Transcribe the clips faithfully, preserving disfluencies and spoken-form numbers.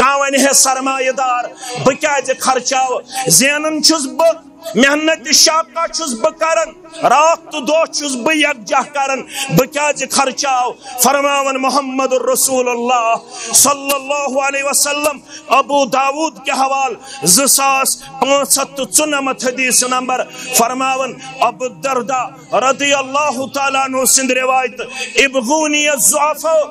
کانٛہہ ونہِ ہے سرمایہ دار، بہٕ کیازِ خرچاوٕ؟ زینان چھُس بہٕ، محنت شاقہ چھُس بہٕ کران، راتھ تہٕ دۄہ چھُس بہٕ یکجاہ کران، بہٕ کیازِ خرچاو؟ فرماوان محمد رسول اللہ صلی اللہ علیہ وسلم، ابو داود کے حوالہ زٕ ساس پانٛژھ ہتھ تہٕ ژُنَمَتھ حدیث نمبر، فرماوان ابو الدرداء رضی اللہ تعالیٰ عنہ سند روایت، ابغونی الضعفاء،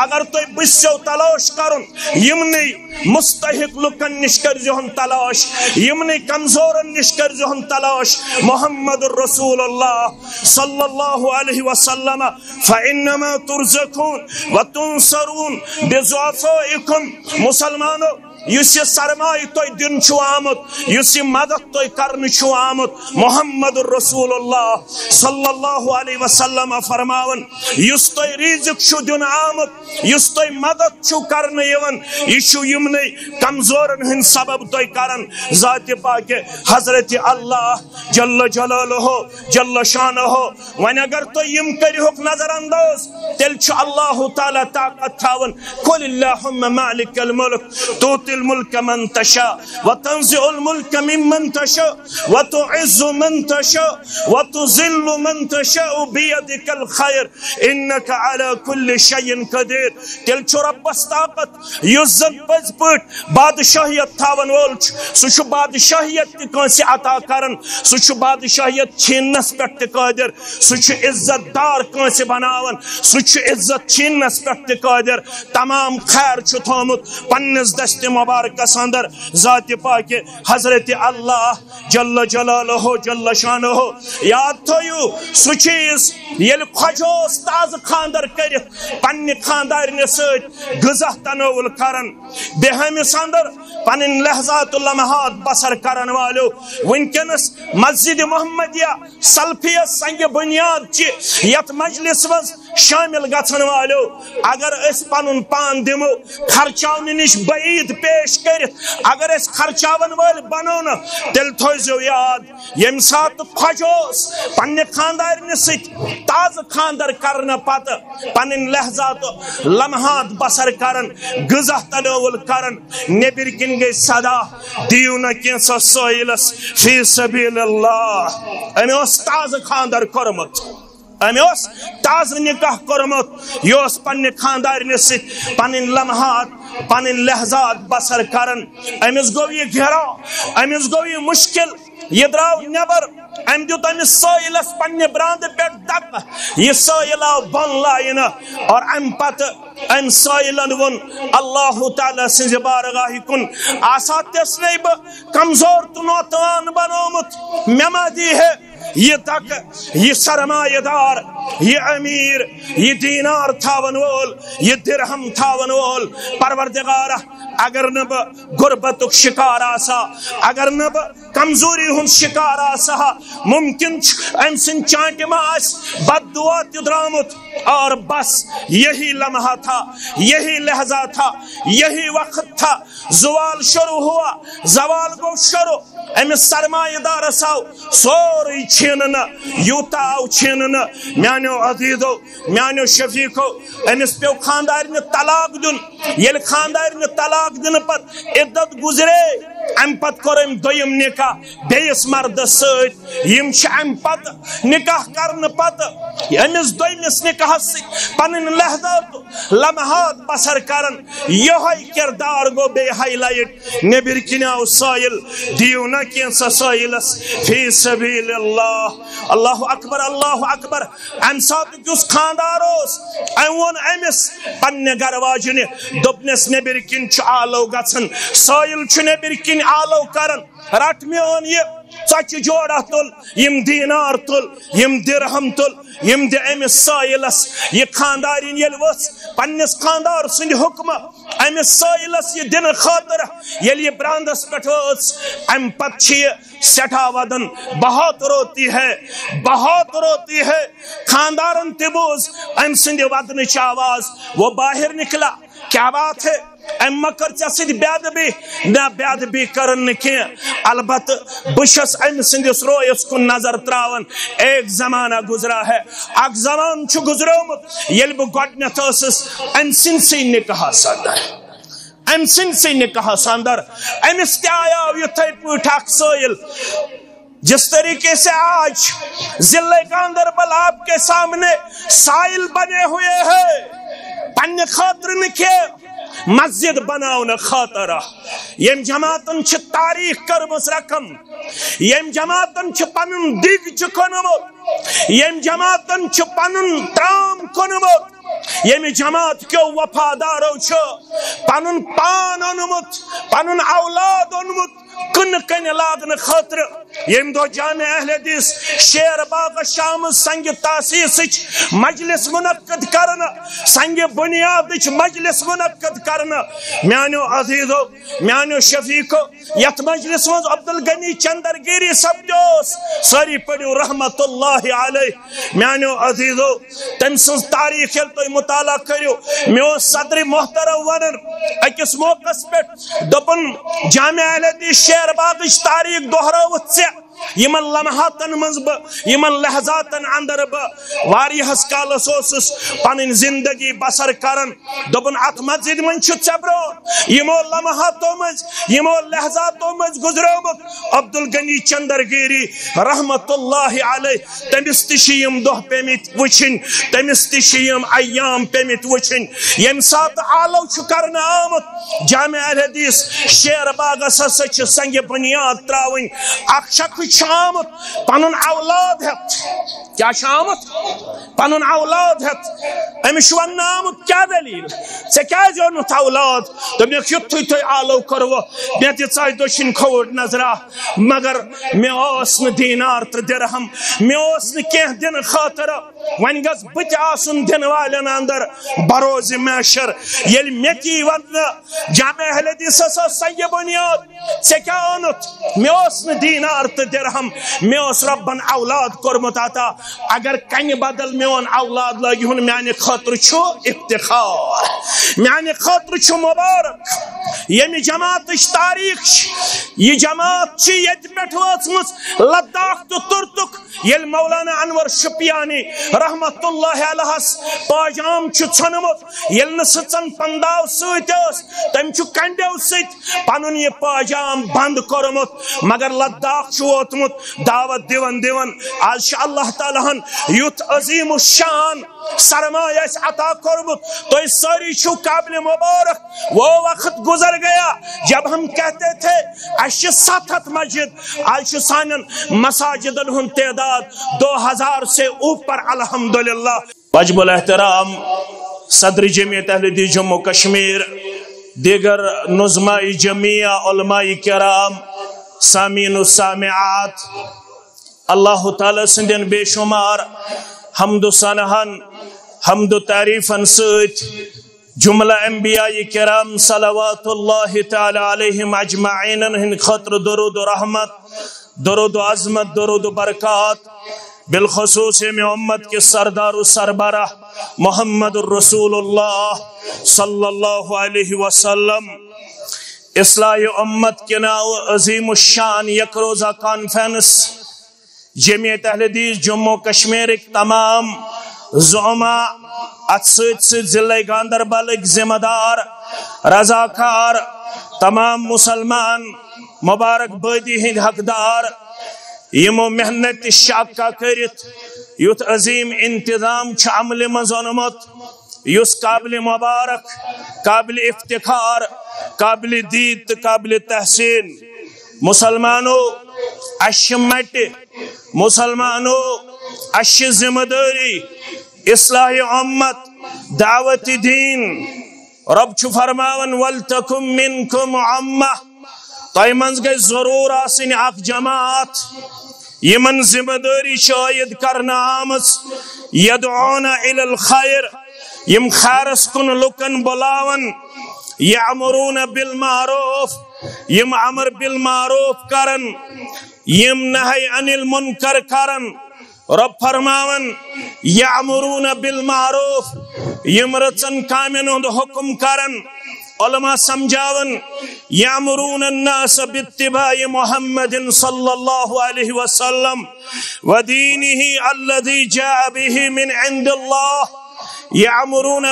اگر تُہۍ بہٕ سیو تلاش کرُن یِمنٕے مستحق لُکن نِش کٔرزِہُن تلاش، یِمنٕے کمزورن نِش کٔرزِہُن تلاش۔ محمد رسول اللہ صلی اللہ علیہ وسلم، فإنما ترزقون وتنصرون بضعفائكم۔ مسلمانو، یُس یہِ سرمایہ تۄہہِ دِنہٕ چھُ آمُت، یُس یہِ مدد تۄہہِ کرنہٕ چھُ آمُت، محمد رسول اللہ صلی اللہ علیہ وسلم فرماوان، یُس تۄہہِ رزق چھُ دِنہٕ آمُت، یُس تۄہہِ مدد چھُ کرنہٕ یِوان، یہِ چھُ یِمنٕے کمزورن ہٕنٛدۍ سبب تۄہہِ کران۔ ذاتِ پاکِ حضرت اللہ جل جلالہ جل شانہ، وۄنۍ اگر تُہۍ یِم کٔرِہُکھ نظر انداز، تیٚلہِ چھُ اللہ تعالیٰ طاقت تھاوان۔ قل اللهم مالک الملک تؤتی الملک من تشاء وتنزع الملک ممن تشاء وتعز من تشاء وتذل من تشاء بيدك الخير انك على كل شيء قدير۔ تیٚلہِ چھُ رۄبس طاقت، یُس زن پٔزۍ پٲٹھۍ بادشاہیت تھاون وول چھُ۔ سُہ چھُ بادشاہیت تہِ کٲنٛسہِ عطا کران، سُہ چھُ بادشاہیت چھیننس پٮ۪ٹھ تہِ قٲدر، سُہ چھُ عزت دار کٲنٛسہِ بناوان، سُہ چھُ عزت چھیننس پٮ۪ٹھ تہِ قٲدر۔ تمام خیر چھُ تھومُت پننِس دستِ مبارکس اندر ذاتِ پاکِ حضرت اللہ جل جلالہ جل شانہ۔ یاد تھٲیِو سُہ چیٖز، ییٚلہِ خۄجہِ اوس تازٕ خانٛدر کٔرِتھ پننہِ خانٛدارنہِ سۭتۍ غذا تناول کران، بیہٲمِس اندر پنٕنۍ لحظات و لمحات بسر کرن والٮ۪و، وٕنکیٚنس مسجد محمدیہ سلفیہ سنگ بنیاد چہِ یتھ مجلس منٛز شٲمِل گژھن والٮ۪و، اگر أسۍ پنُن پان دِمو خرچاونہٕ نِش بعید پیش کٔرِتھ، اگر أسۍ خرچاون وٲلۍ بنو نہٕ، تیٚلہِ تھٲیزیو یاد، ییٚمہِ ساتہٕ خۄجہِ اوس پننہِ خانٛدارنہِ سۭتۍ تازٕ خانٛدر کرنہٕ پتہٕ پنٕنۍ لحظات و لمحات بسر کران، غذا تناول کران، نیبر کِنۍ گٔے صدا، دِیِو نہ کینٛژھا سٲیلس فی سبیل اللہ۔ أمۍ اوس تازٕ خانٛدر کوٚرمُت، أمۍ اوس تازٕ نکاح کوٚرمُت، یہِ اوس پننہِ خانٛدارنہِ سۭتۍ پنٕنۍ لمحات، پنٕنۍ لحظات بسر کران۔ أمِس گوٚو یہِ گھیراو، أمِس گوٚو یہِ مشکل، یہِ درٛاو نٮ۪بر۔ أمۍ دیُت أمِس سٲیلس پننہِ براندٕ پٮ۪ٹھ دکہٕ، یہِ سٲیل آو بۄن لاینہٕ، اور امہِ پتہٕ أمۍ سٲیلن ووٚن اللہ تعالیٰ سٕنٛزِ بارگاہہِ کُن، آسا تِژھ نے بہٕ کمزور تہٕ ناتوان بنومُت، مےٚ ما دی ہے یہِ دکہٕ، یہِ سرمایہ دار، یہِ امیر، یہِ دینار تھاون وول، یہِ درہم تھاون وول۔ پروردگارا، اگر نہٕ بہٕ غربتُک شکار آسا، اگر نہٕ بہٕ کمزوری ہُنٛد شکار آسا ہا، ممکن چھُ أمۍ سٕنٛدِ چانٹہِ ما آسہِ بد دعا تہِ درٛامُت۔ اور بس یہی لمحہ تھا، یہی لحظہ تھا، یہی وقت تھا۔ زوال شروع ہوا، زوال گوٚو شروع۔ أمِس سرمایہ دارس آو سورُے چھیننہٕ، یوٗتاہ آو چھیننہٕ۔ میانیو عزیزو، میانیو شفیقو، أمِس پیوٚو خانٛدارنہِ طلاق دیُن۔ ییٚلہِ خانٛدارنہِ طلاق دِنہٕ پتہٕ عدت گُزرے، امہِ پتہٕ کوٚر أمۍ دوٚیِم نکاح بیٚیِس مردس سۭتۍ۔ یِم چھِ امہِ پتہٕ نکاح کرنہٕ پتہٕ أمِس دوٚیمِس نکاحس سۭتۍ پنٕنۍ لحظات لمحات بسر کران۔ یہے کردار گوٚو بیٚیہِ highlight۔ نیبر کِنۍ آو سٲیل، دِیِو نہ کینٛژھا سٲیلس فی سبیل اللہ۔ اللہ اکبر، اللہ اکبر۔ امہِ ساتُک یُس خانٛدار اوس، أمۍ ووٚن أمِس پننہِ گرٕ واجنہِ، دوٚپنس، نیبر کِنۍ چھُ آلو گژھان، سٲیل چھُ نیبر کِنۍ آلو کران، رٹ میون یہِ ژۄچہِ جوڑا تُل، یِم دینار تُل، یِم درہم تُل، یِم دِ أمِس سٲیلس۔ یہِ خانٛدارِنۍ ییٚلہِ ؤژھ پننِس خانٛدار سٕنٛدِ حُکمہٕ أمِس سٲیلس یہِ دِنہٕ خٲطرٕ، ییٚلہِ یہِ براندس پٮ۪ٹھ وٲژ، امہِ پتہٕ چھِ یہِ سٮ۪ٹھاہ ودان، بہت روتی ہے، بہت روتی ہے۔ خانٛدارن تہِ بوٗز أمۍ سٕنٛدِ ودنٕچ آواز، وہ باہر نکلا، کیا بات ہے؟ أمۍ ما کٔر ژےٚ سۭتۍ بے ادبی؟ نہ، بے ادبی کٔرٕن نہٕ کینٛہہ، البتہٕ بہٕ چھَس أمۍ سٕنٛدِس رویَس کُن نظر تراوان۔ ایک زمانہ گزرا ہے، اکھ زمانہٕ چھُ گزریومُت، ییٚلہِ بہٕ گۄڈٕنیتھ ٲسٕس أمۍ سٕنٛدسٕے نکاحس اندر۔ أمۍ سٕنٛدسٕے نکاحس اندر أمِس تہِ آیاو یِتھے پٲٹھۍ اکھ سٲیِل۔ جس طریقے سے آج ضلع گاندربل آپ کے سامنے سائل بنے ہوئے ہیں، پننہِ خٲطرٕ نہٕ کینٛہہ، مسجد بناونہٕ خٲطرٕ۔ ییٚمۍ جماعتن چھِ تاریخ کٔرمٕژ رقم، ییٚمۍ جماعتن چھِ پنُن دِگ چھُ کٕنمُت، ییٚمۍ جماعتن چھُ پنُن ترام کٕنمُت، ییٚمہِ جماعت کیو وفادارو چھُ پنُن پان اوٚنمُت، پنُن اولاد اوٚنمُت کٕنہٕ کنہِ لاگنہٕ خٲطرٕ۔ ییٚمہِ دۄہ جامع اہل حدیث شیر باغ شامہٕ سنگِ تاسیسٕچ مجلس منعقد کرنہٕ، سنگِ بنیادٕچ مجلس منعقد کرنہٕ، میانیو عزیزو، میانیو شفیقو، یتھ مجلس منٛز عبدالغنی چندرگیری سپدیوس، سٲری پٔرِو رحمت اللہ علیہ۔ میانیو عزیزو، تٔمۍ سٕنٛز تاریخ ییٚلہِ تُہۍ مطالعہ کٔرِو، مےٚ اوس صدرِ محترم ونان أکِس موقعس پٮ۪ٹھ، دوٚپُن، جامع اہل حدیث شیر باغٕچ تاریخ دۄہرٲوٕتھ ژےٚ، یِمن لمحاتن منٛز بہٕ، یِمن لحظاتن اندر بہٕ واریاہس کالس اوسُس پنٕنۍ زندگی بسر کران۔ دوٚپُن، اتھ مسجد منٛز چھُ ژےٚ برونٛہہ یِمو لمحاتو منٛز، یِمو لحظاتو منٛز گُزریومُت عبدالغنی چندرگیری رحمت اللہ علیہ۔ تٔمِس تہِ چھِ یِم دۄہ پیٚمٕتۍ وٕچھِنۍ، تٔمِس تہِ چھِ یِم ایام پیٚمٕتۍ وٕچھِنۍ، ییٚمہِ ساتہٕ آلو چھُ کرنہٕ آمُت۔ جامع اہل حدیث شیر باغس ہسا چھِ سنگِ بنیاد تراوٕنۍ۔ اکھ شخص چھُ آمُت پنُن اولاد ہٮ۪تھ۔ کیٛاہ چھُ آمُت؟ پنُن اولاد ہٮ۪تھ۔ أمِس چھُ وننہٕ آمُت، کیٛاہ دٔلیٖل؟ ژےٚ کیٛازِ اوٚنُتھ اولاد؟ دوٚپنَکھ، یُتھُے تۄہہِ آلو کوٚروٕ، مےٚ دِژاے دٔچھِنۍ کھووُر نظرا، مگر مےٚ اوس نہٕ دینار تہٕ درہم، مےٚ اوس نہٕ کینٛہہ دِنہٕ خٲطرٕ۔ وۄنۍ گژھ بہٕ تہِ آسُن دِنہٕ والٮ۪ن اندر بروز محشر۔ ییٚلہِ مےٚ تہِ یی وننہٕ، جامع اہل حدیثس ٲس سنگِ بنیاد، ژےٚ کیٛاہ اوٚنُتھ؟ مےٚ اوس نہٕ دینار تہٕ درہم، مےٚ اوس رۄبن اولاد کوٚرمُت عطا۔ اگر کنہِ بدل میون اولاد لٲگہِ ہُن، میانہِ خٲطرٕ چھُ افتخار، میانہِ خٲطرٕ چھُ مبارک۔ ییٚمہِ جماعتٕچ تاریخ چھِ، یہِ جماعت چھِ ییٚتہِ پٮ۪ٹھ وٲژمٕژ لداخ تہٕ تُرتُک۔ ییٚلہِ مولانا انور شُپیانی رحمت اللہ علیہس پاجام چھُ ژھنمُت، ییٚلہِ نہٕ سٕژن پنداو سۭتۍ ٲس، تٔمۍ چھُ کنڈیو سۭتۍ پنُن یہِ پاجام بند کوٚرمُت، مگر لداخ چھُ ووتمُت دعوت دِوان دِوان۔ آز چھُ اللہ تعالیٰ ہن یُتھ عظیم الشان سرمایہ اَسہِ عطا کوٚرمُت۔ تُہۍ سٲری چھِو قابل مبارک۔ وہ وقت گزر گیا جب ہم کہتے تھے، اَسہِ چھِ ستھ ہتھ مسجد، آز چھُ سانٮ۪ن مساجدن ہُنٛد تعداد دو ہزار سے اوپر، الحمدللہ۔ واجب الاحترام صدر جمعیت اہل حدیث جموں کشمیر، دیگر نظماء جمعیہ، علماء کرام، سامعین و سامعات، اللہ تعالیٰ سٕنٛدٮ۪ن بے شمار حمد و ثناہن، حمد و تعریفن سۭتۍ جملہ انبیاء کرام صلوات اللہ تعالیٰ علیہم اجمعینن ہٕنٛدِ خٲطرٕ درود و رحمت، درود و عظمت، درود و برکات، بالخصوص ییٚمہِ امت کِس سردار و سربراہ محمد رسول اللہ صلی اللہ علیہ وسلم۔ اصلاح امت کے ناو عظیم الشان یک روزہ کانفرنس جمعیت اہل حدیث جموں کشمیرٕکۍ تمام زعما، اتھ سۭتۍ سۭتۍ ضلع گاندربلٕکۍ ذمہ دار، رضاکار، تمام مسلمان، مبارک بٲدی ہٕنٛدۍ حقدار، یِمو محنت تہٕ شاکہ کٔرِتھ یُتھ عظیم انتظام چھُ عملہِ منٛز اونمُت، یُس قابل مبارک، قابل افتخار، قابل دید تہٕ قابل تحسین۔ مسلمانو، اَسہِ چھِ مٹہِ، مسلمانو، اَسہِ چھِ ذمہ دٲری اصلاح امت، دعوت دین۔ رب چھُ فرماوان، "ولتکن منکم امہ"، تۄہہِ منٛز گژھِ ضروٗر آسٕنۍ اکھ جماعت، یِمن ذمہ دٲری چھِ عٲید کرنہٕ آمٕژ، یدعون الی الخیر، یِم خیرس کُن لُکن بُلاون، یأمرون بالمعروف، یِم امر بالمعروف کرن، یِم نہی عن المنکر کرن۔ رب فرماوان، یأمرون بالمعروف، یِم رٕژن کامٮ۪ن ہُنٛد حکم کرن۔ علماء سمجھاوان، یأمرون الناس باتباع محمد صلی اللہ علیہ وسلم ودینہ الذی جاء بہ من عند اللہ۔ یأمرون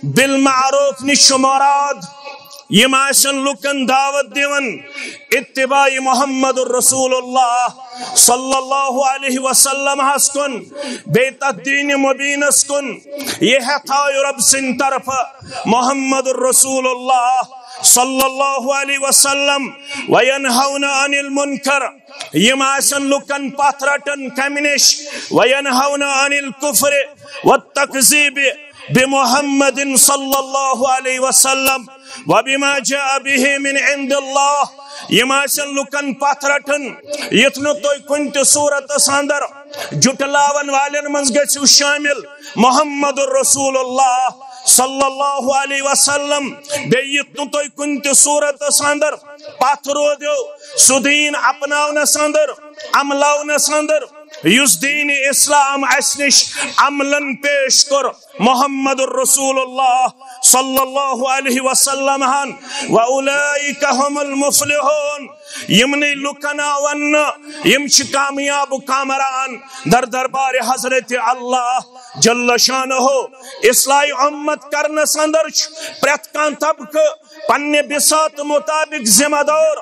بالمعروف نِش چھُ مراد یِم آسن لُکن دعوت دِوان اتباع محمد رسول اللہ صلی اللہ علیہ وسلم ہس کُن، بیٚیہِ تتھ دین مبینس کُن۔ یہِ ہیٚتھ آو رب سٕنٛدِ طرفہٕ محمد رسول اللہ صلی اللہ علیہ وسلم۔ وینہون عن المنکر، یِم آسن لُکن پتھ رٹان کمہِ نِش؟ وینہون عن الکفر والتکذیب بمحمد صلی اللہ علیہ وسلم وبما جاء به من عند اللہ۔ یِم آسن لُکن پتھ رٹان، یُتھ نہٕ تُہۍ کُنہِ تہِ صورتس اندر جُٹلاون والٮ۪ن منٛز گٔژھِو شٲمِل محمد رسول اللہ صلی اللہ علیہ وسلم۔ بیٚیہِ یُتھ نہٕ تُہۍ کُنہِ تہِ صورتس اندر پتھ رودِو سُہ دین اپناونس اندر، عملاونس اندر، یُس دین اسلام اسہِ نِش عملن پیش کوٚر محمد رسول اللہ صلی اللہ علیہ وسلم ہن۔ وَأُولَٰئِكَ هُمُ الْمُفْلِحُونَ، یِمنٕے لُکن آو وننہٕ، یِم چھِ کامیاب کامران در دربار حضرت اللہ جل شانہ۔ اصلاح امت کرنس اندر چھُ پرٛٮ۪تھ کانٛہہ طبقہٕ پننہِ بساط مطابق ذمہ دار۔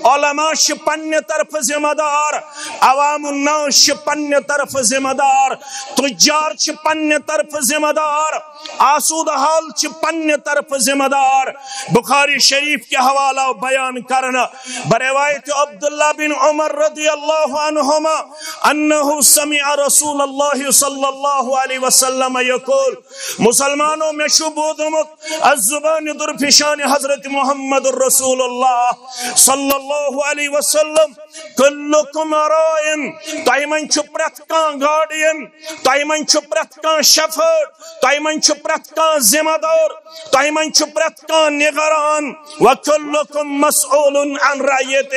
علماء چھِ پننہِ طرفہٕ ذمہ دار، عوام الناس چھِ پننہِ طرفہٕ ذمہ دار، تجار چھِ پننہِ طرفہٕ ذمہ دار، آسودہ حال چھِ پننہِ طرفہٕ ذمہ دار۔ بخاری شریف کہِ حوالہ بیان کرنہٕ بروایت عبداللہ بن عمر رضی اللہ عنہما انہ سمع رسول اللہ صلی اللہ علیہ وسلم یقول، مسلمانو، مےٚ چھُ بوٗزمُت از زبان درفشان حضرت محمد رسول اللہ صلی اللہ علیہ وسلم، کلکم راعٍ، تۄہہِ منٛز چھُ پرٛٮ۪تھ کانٛہہ گارڈین، تۄہہِ منٛز چھُ پرٛٮ۪تھ کانٛہہ شیفٲرڈ، تۄہہِ منٛز چھُ پرٛٮ۪تھ کانٛہہ ذمہ دار، تۄہہِ منٛز چھُ پرٛٮ۪تھ کانٛہہ نگران، وکلکم مسئول عن رعیتہ،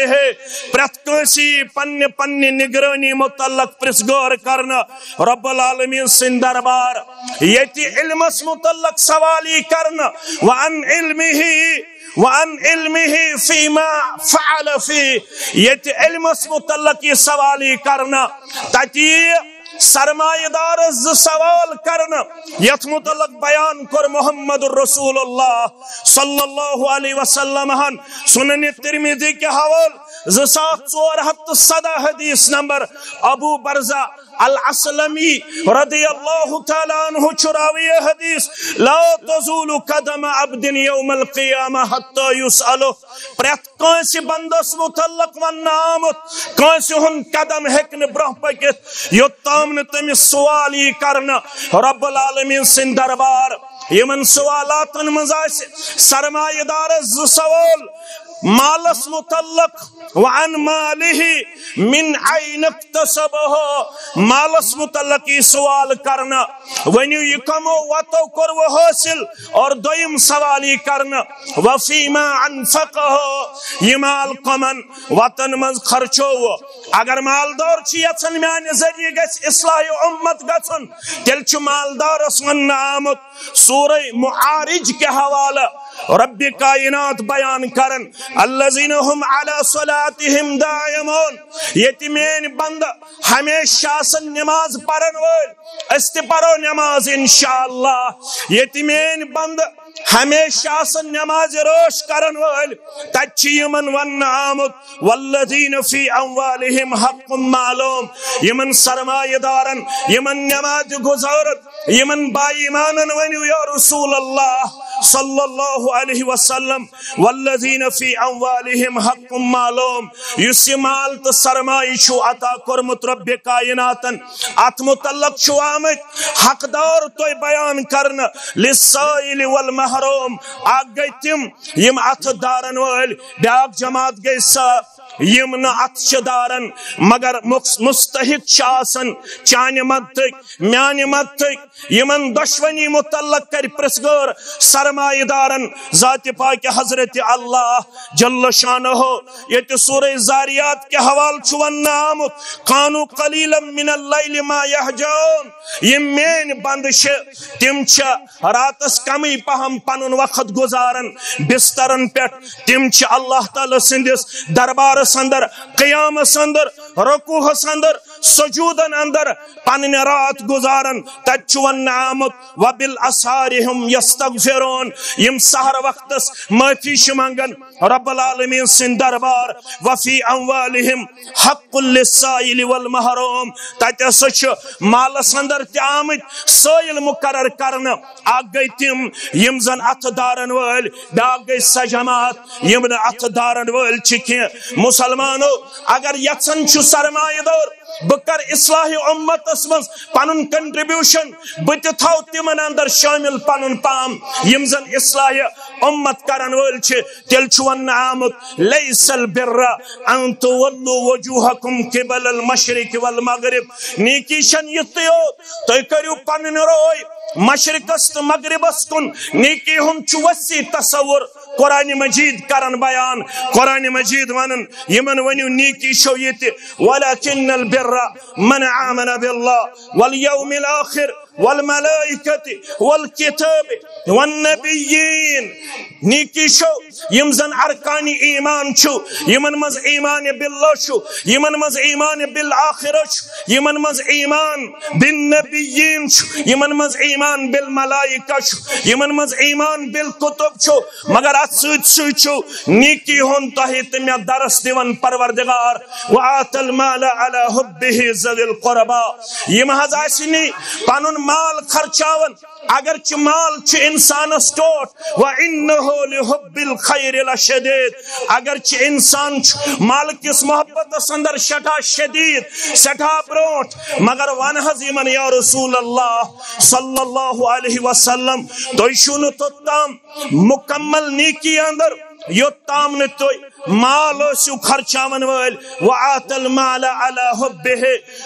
پرٛٮ۪تھ کٲنٛسہِ پننہِ پننہِ نگرٲنی متعلق پرژھ گٲر کرنہٕ رب العالمین سٕنٛدِ دربار۔ ییٚتہِ علمس متعلق سوال یی کرنہٕ، وعن علمہ، وعن علمہ فیما فعل فی، ییٚتہِ علمس متعلق یہِ سوال یی کرنہٕ، تتہِ یی سرمایہ دارس زٕ سوال کرنہٕ، یتھ متعلق بیان کوٚر محمد رسول اللہ صلی اللہ علیہ وسلم ہن۔ سنن ترمذی کہِ حوالہٕ زٕ ساس ژور ہتھ تہٕ سداہ حدیث نمبر، ابو برزہ الاسلمی رضی اللہ تعالیٰ عنہ چھُ راوی حدیث، لا تزول قدم عبد یوم القیامہ حتی یسأل، پرٛٮ۪تھ کٲنٛسہِ بندس متعلق وننہٕ آمُت، کٲنٛسہِ ہُنٛد قدم ہیٚکہِ نہٕ برٛونٛہہ پٔکِتھ یوٚتام نہٕ تٔمِس سوال یی کرنہٕ رب العالمین سٕنٛدِ دربار۔ یِمن سوالاتن منٛز آسہِ سرمایہ دارس زٕ سوال، مالس متعلق، وعن مالہ من این اکتسبہ، مالس متعلق یی سوال کرنہٕ، ؤنِو یہِ کمو وتو کوٚروٕ حٲصِل، اور دوٚیِم سوال یی کرنہٕ، وفیما انفقہ، یہِ مال کمن وتن منٛز خرچووٕ۔ اگر مالدار چھُ یژھان میانہِ ذٔریعہٕ گژھِ اصلاح امت گژھُن، تیٚلہِ چھُ مالدارس وننہٕ آمُت سورہ معارج کہِ حوالہٕ رب کائنات بیان کران، الذین هم علی صلاتهم دائمون، ییٚتہِ میٲنۍ بندٕ ہمیشہ آسن نماز پرن وٲلۍ، أسۍ تہِ پرو نماز انشاءاللہ۔ ییٚتہِ میٲنۍ بندٕ ہمیشہ آسن نماز رٲچھ کرن وٲلۍ، تتہِ چھِ یِمن وننہٕ آمُت، والذین فی اموالہم حق معلوم، یِمن سرمایہ دارن، یِمن نماز گزارن، یِمن با ایمانن ؤنِو یا رسول اللہ صلی اللہ علیہ وسلم، والذین فی اموالہم حق معلوم، یُس یہِ مال تہٕ سرمایہ چھُ عطا کوٚرمُت رب کائناتن، اتھ متعلق چھُ آمٕتۍ حقدار تۄہہِ بیان کرنہٕ، للسائل والمحروم، اکھ گٔے تِم یِم اتھٕ دارن وٲلۍ، بیاکھ جماعت گٔے سۄ یِم نہٕ اتھٕ چھِ دارن مگر مخ-، مستحق چھِ آسان چانہِ مدتٕکۍ، میانہِ مدتٕکۍ۔ یِمن دۄشونی متعلق کرِ پرژھ گٲر سرمایہ دارن ذات پاک حضرت اللہ جل شانہ۔ ییٚتہِ سورہ ذاریات کہِ حوالہٕ چھُ وننہٕ آمُت، کانوا قلیلا من اللیل ما یہجعون، یِم میٲنۍ بندٕ چھِ، تِم چھِ راتس کمٕے پہم پنُن وقت گزاران بسترن پٮ۪ٹھ، تِم چھِ اللہ تعالیٰ سٕنٛدِس دربارس اندر، قیامس اندر، رکوعس اندر، سجودن اندر پنٕنۍ رات گزاران۔ تتہِ چھُ وننہٕ آمُت، "وبالاسحار هم یستغفرون"، یِم سحر وقتس معٲفی چھِ منگان رب العالمین سٕنٛدِ دربار۔ "وفی اموالہم حق للسائل والمحروم"، تتہِ ہسا چھِ مالس اندر تہِ آمٕتۍ سٲیِل مقرر کرنہٕ۔ اکھ گٔے تِم یِم زن اتھٕ دارن وٲلۍ، بیاکھ گٔے سۄ جماعت یِم نہٕ اتھٕ دارن وٲلۍ چھِ کینٛہہ۔ مسلمانو، اگر یژھان چھُ سرمایہ دار بہٕ کرٕ اصلاح امتس منٛز پنُن contribution، بہٕ تہِ تھاو تِمن اندر شٲمِل پنُن پان یِم زن اصلاح امت کرن وٲلۍ چھِ، تیٚلہِ چھُ وننہٕ آمُت، "لیس البر ان تولوا وجوہکم قبل المشرق والمغرب"۔ نیکی چھنہٕ یِتُے یوت تُہۍ کٔرِو پنٕنۍ روے مشرقس تہٕ مغربس کُن۔ نیکی ہُنٛد چھُ وسیع تصور قرآن مجید کران بیان۔ قرآن مجید ونان، یِمن ؤنِو نیکی چھو یہِ تہِ، "ولکن البر من آمن باللہ والیوم الآخر والملائکۃ والکتاب والنبیین"۔ نیکی چھو یِم زن ارکان ایمان چھُ، یِمن منٛز ایمان باللہ چھُ، یِمن منٛز ایمان بالآخرہ چھُ، یِمن منٛز ایمان بالنبیین چھُ، یِمن منٛز ایمان بالملائکہ چھُ، یِمن منٛز ایمان بالکتب چھُ۔ مگر اتھ سۭتۍ سۭتۍ چھُ نیکی ہُنٛد تۄہہِ تہٕ مےٚ درس دِوان پروردگار، "وآت المال علی حبہ ذوی القربی"۔ یِم حظ آسہِ نہٕ پنُن مال خرچاوان، اگرچہ مال چھُ انسانس ٹوٹھ، "وانہ لحب الخیر لشدید"، اگرچہ انسان چھُ مال کِس محبتس اندر سٮ۪ٹھاہ شدید، سٮ۪ٹھاہ برونٹھ، مگر ون حظ یِمن، یا رسول اللہ صلی اللہ علیہ وسلم، تُہۍ چھِو نہٕ توٚتام مکمل نیکی اندر یوٚت تام نہٕ تُہۍ مال ٲسِو خرچاون وٲلۍ۔ "وآت المال علی حبہ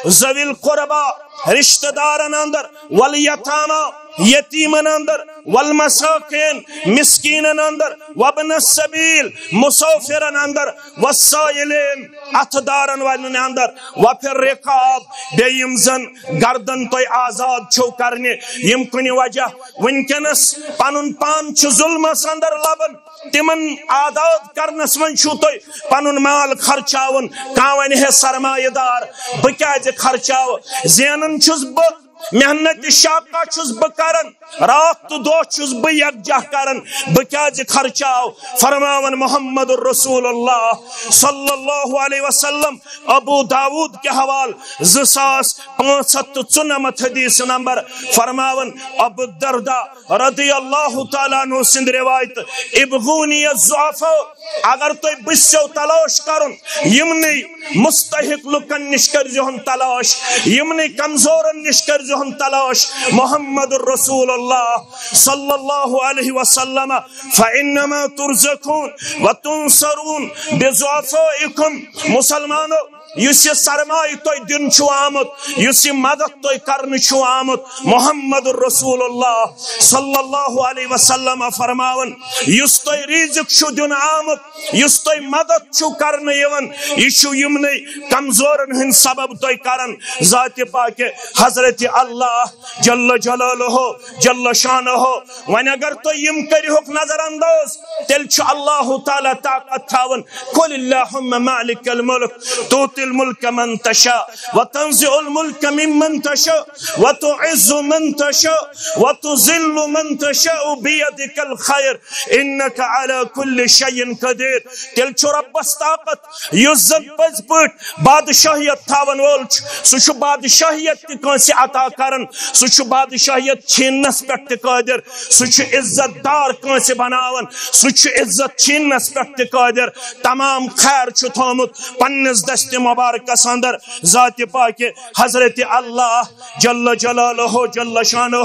ذوی القربی"، رشتہ دارن اندر، "والیتامی"، یتیمن اندر، "والمساکین"، مسکینن اندر، "وابن السبیل"، مسافرن اندر، "والسائلین"، اتھٕ دارن والٮ۪ن اندر، "وفی الرقاب"، بیٚیہِ یِم زن گردن تۄہہِ آزاد چھو کرنہِ، یِم کُنہِ وجہ وٕنکیٚنس پنُن پان چھُ ظلمس اندر لبان، تِمن آزاد کرنس منٛز چھُو تُہۍ پنُن مال خرچاوُن۔ کانٛہہ ونہِ ہے سرمایہ دار، بہٕ کیازِ خرچاوٕ؟ زینان چھُس بہٕ، محنت شاقہ چھُس بہٕ کران، راتھ تہٕ دۄہ چھُس بہٕ یکجاہ کران، بہٕ کیازِ خرچاو؟ فرماوان محمد رسول اللہ صلی اللہ علیہ وسلم، ابو داود کے حوالہ زٕ ساس پانٛژھ ہتھ تہٕ ژُنمتھ حدیث نمبر، فرماوان ابو الدرداء رضی اللہ تعالیٰ عنہ سٕنٛد روایت، "ابغونی الضعفاء"، اگر تُہۍ بہٕ سیو تلاش کرُن، یِمنٕے مستحق لُکن نِش کٔرزِہُن تلاش، یِمنٕے کمزورن نِش کٔرزِہُن تلاش۔ محمد رسول اللہ صلی اللہ علیہ وسلم، "فانما ترزقون وتنصرون بضعفائکم"۔ مسلمانو، یُس یہِ سرمایہ تۄہہِ دِنہٕ چھُ آمُت، یُس یہِ مدد تۄہہِ کرنہٕ چھُ آمُت، محمد رسول اللہ صلی اللہ علیہ وسلم فرماوان، یُس تۄہہِ رزق چھُ دِنہٕ آمُت، یُس تۄہہِ مدد چھُ کرنہٕ یِوان، یہِ چھُ یِمنٕے کمزورن ہٕنٛدۍ سبب تۄہہِ کران۔ ذاتِ پاکہِ حضرت اللہ جل جلالہ جل شانہ، وۄنۍ اگر تُہۍ یِم کٔرِہُکھ نظر انداز، تیٚلہِ چھُ اللہ تعالیٰ طاقت تھاوان۔ "قل اللہم مالک الملک تؤتی الملک من تشاء وتنزع الملک ممن تشاء وتعز من تشاء وتذل من تشاء بیدک الخیر انک علی کل شیء قدیر"۔ تیٚلہِ چھُ رۄبس طاقت، یُس زن پٔزۍ پٲٹھۍ بادشاہیت تھاون وول چھُ، سُہ چھُ بادشاہیت تہِ کٲنٛسہِ عطا کران، سُہ چھُ بادشاہیت چھیننس پٮ۪ٹھ تہِ قٲدر، سُہ چھُ عزت دار کٲنٛسہِ بناوان، سُہ چھُ عزت چھیننس پٮ۪ٹھ تہِ قٲدر۔ تمام خیر چھُ تھومُت پننِس دستِ مبارکس اندر ذاتِ پاکہِ حضرت اللہ جل جلالہ جل شانہ۔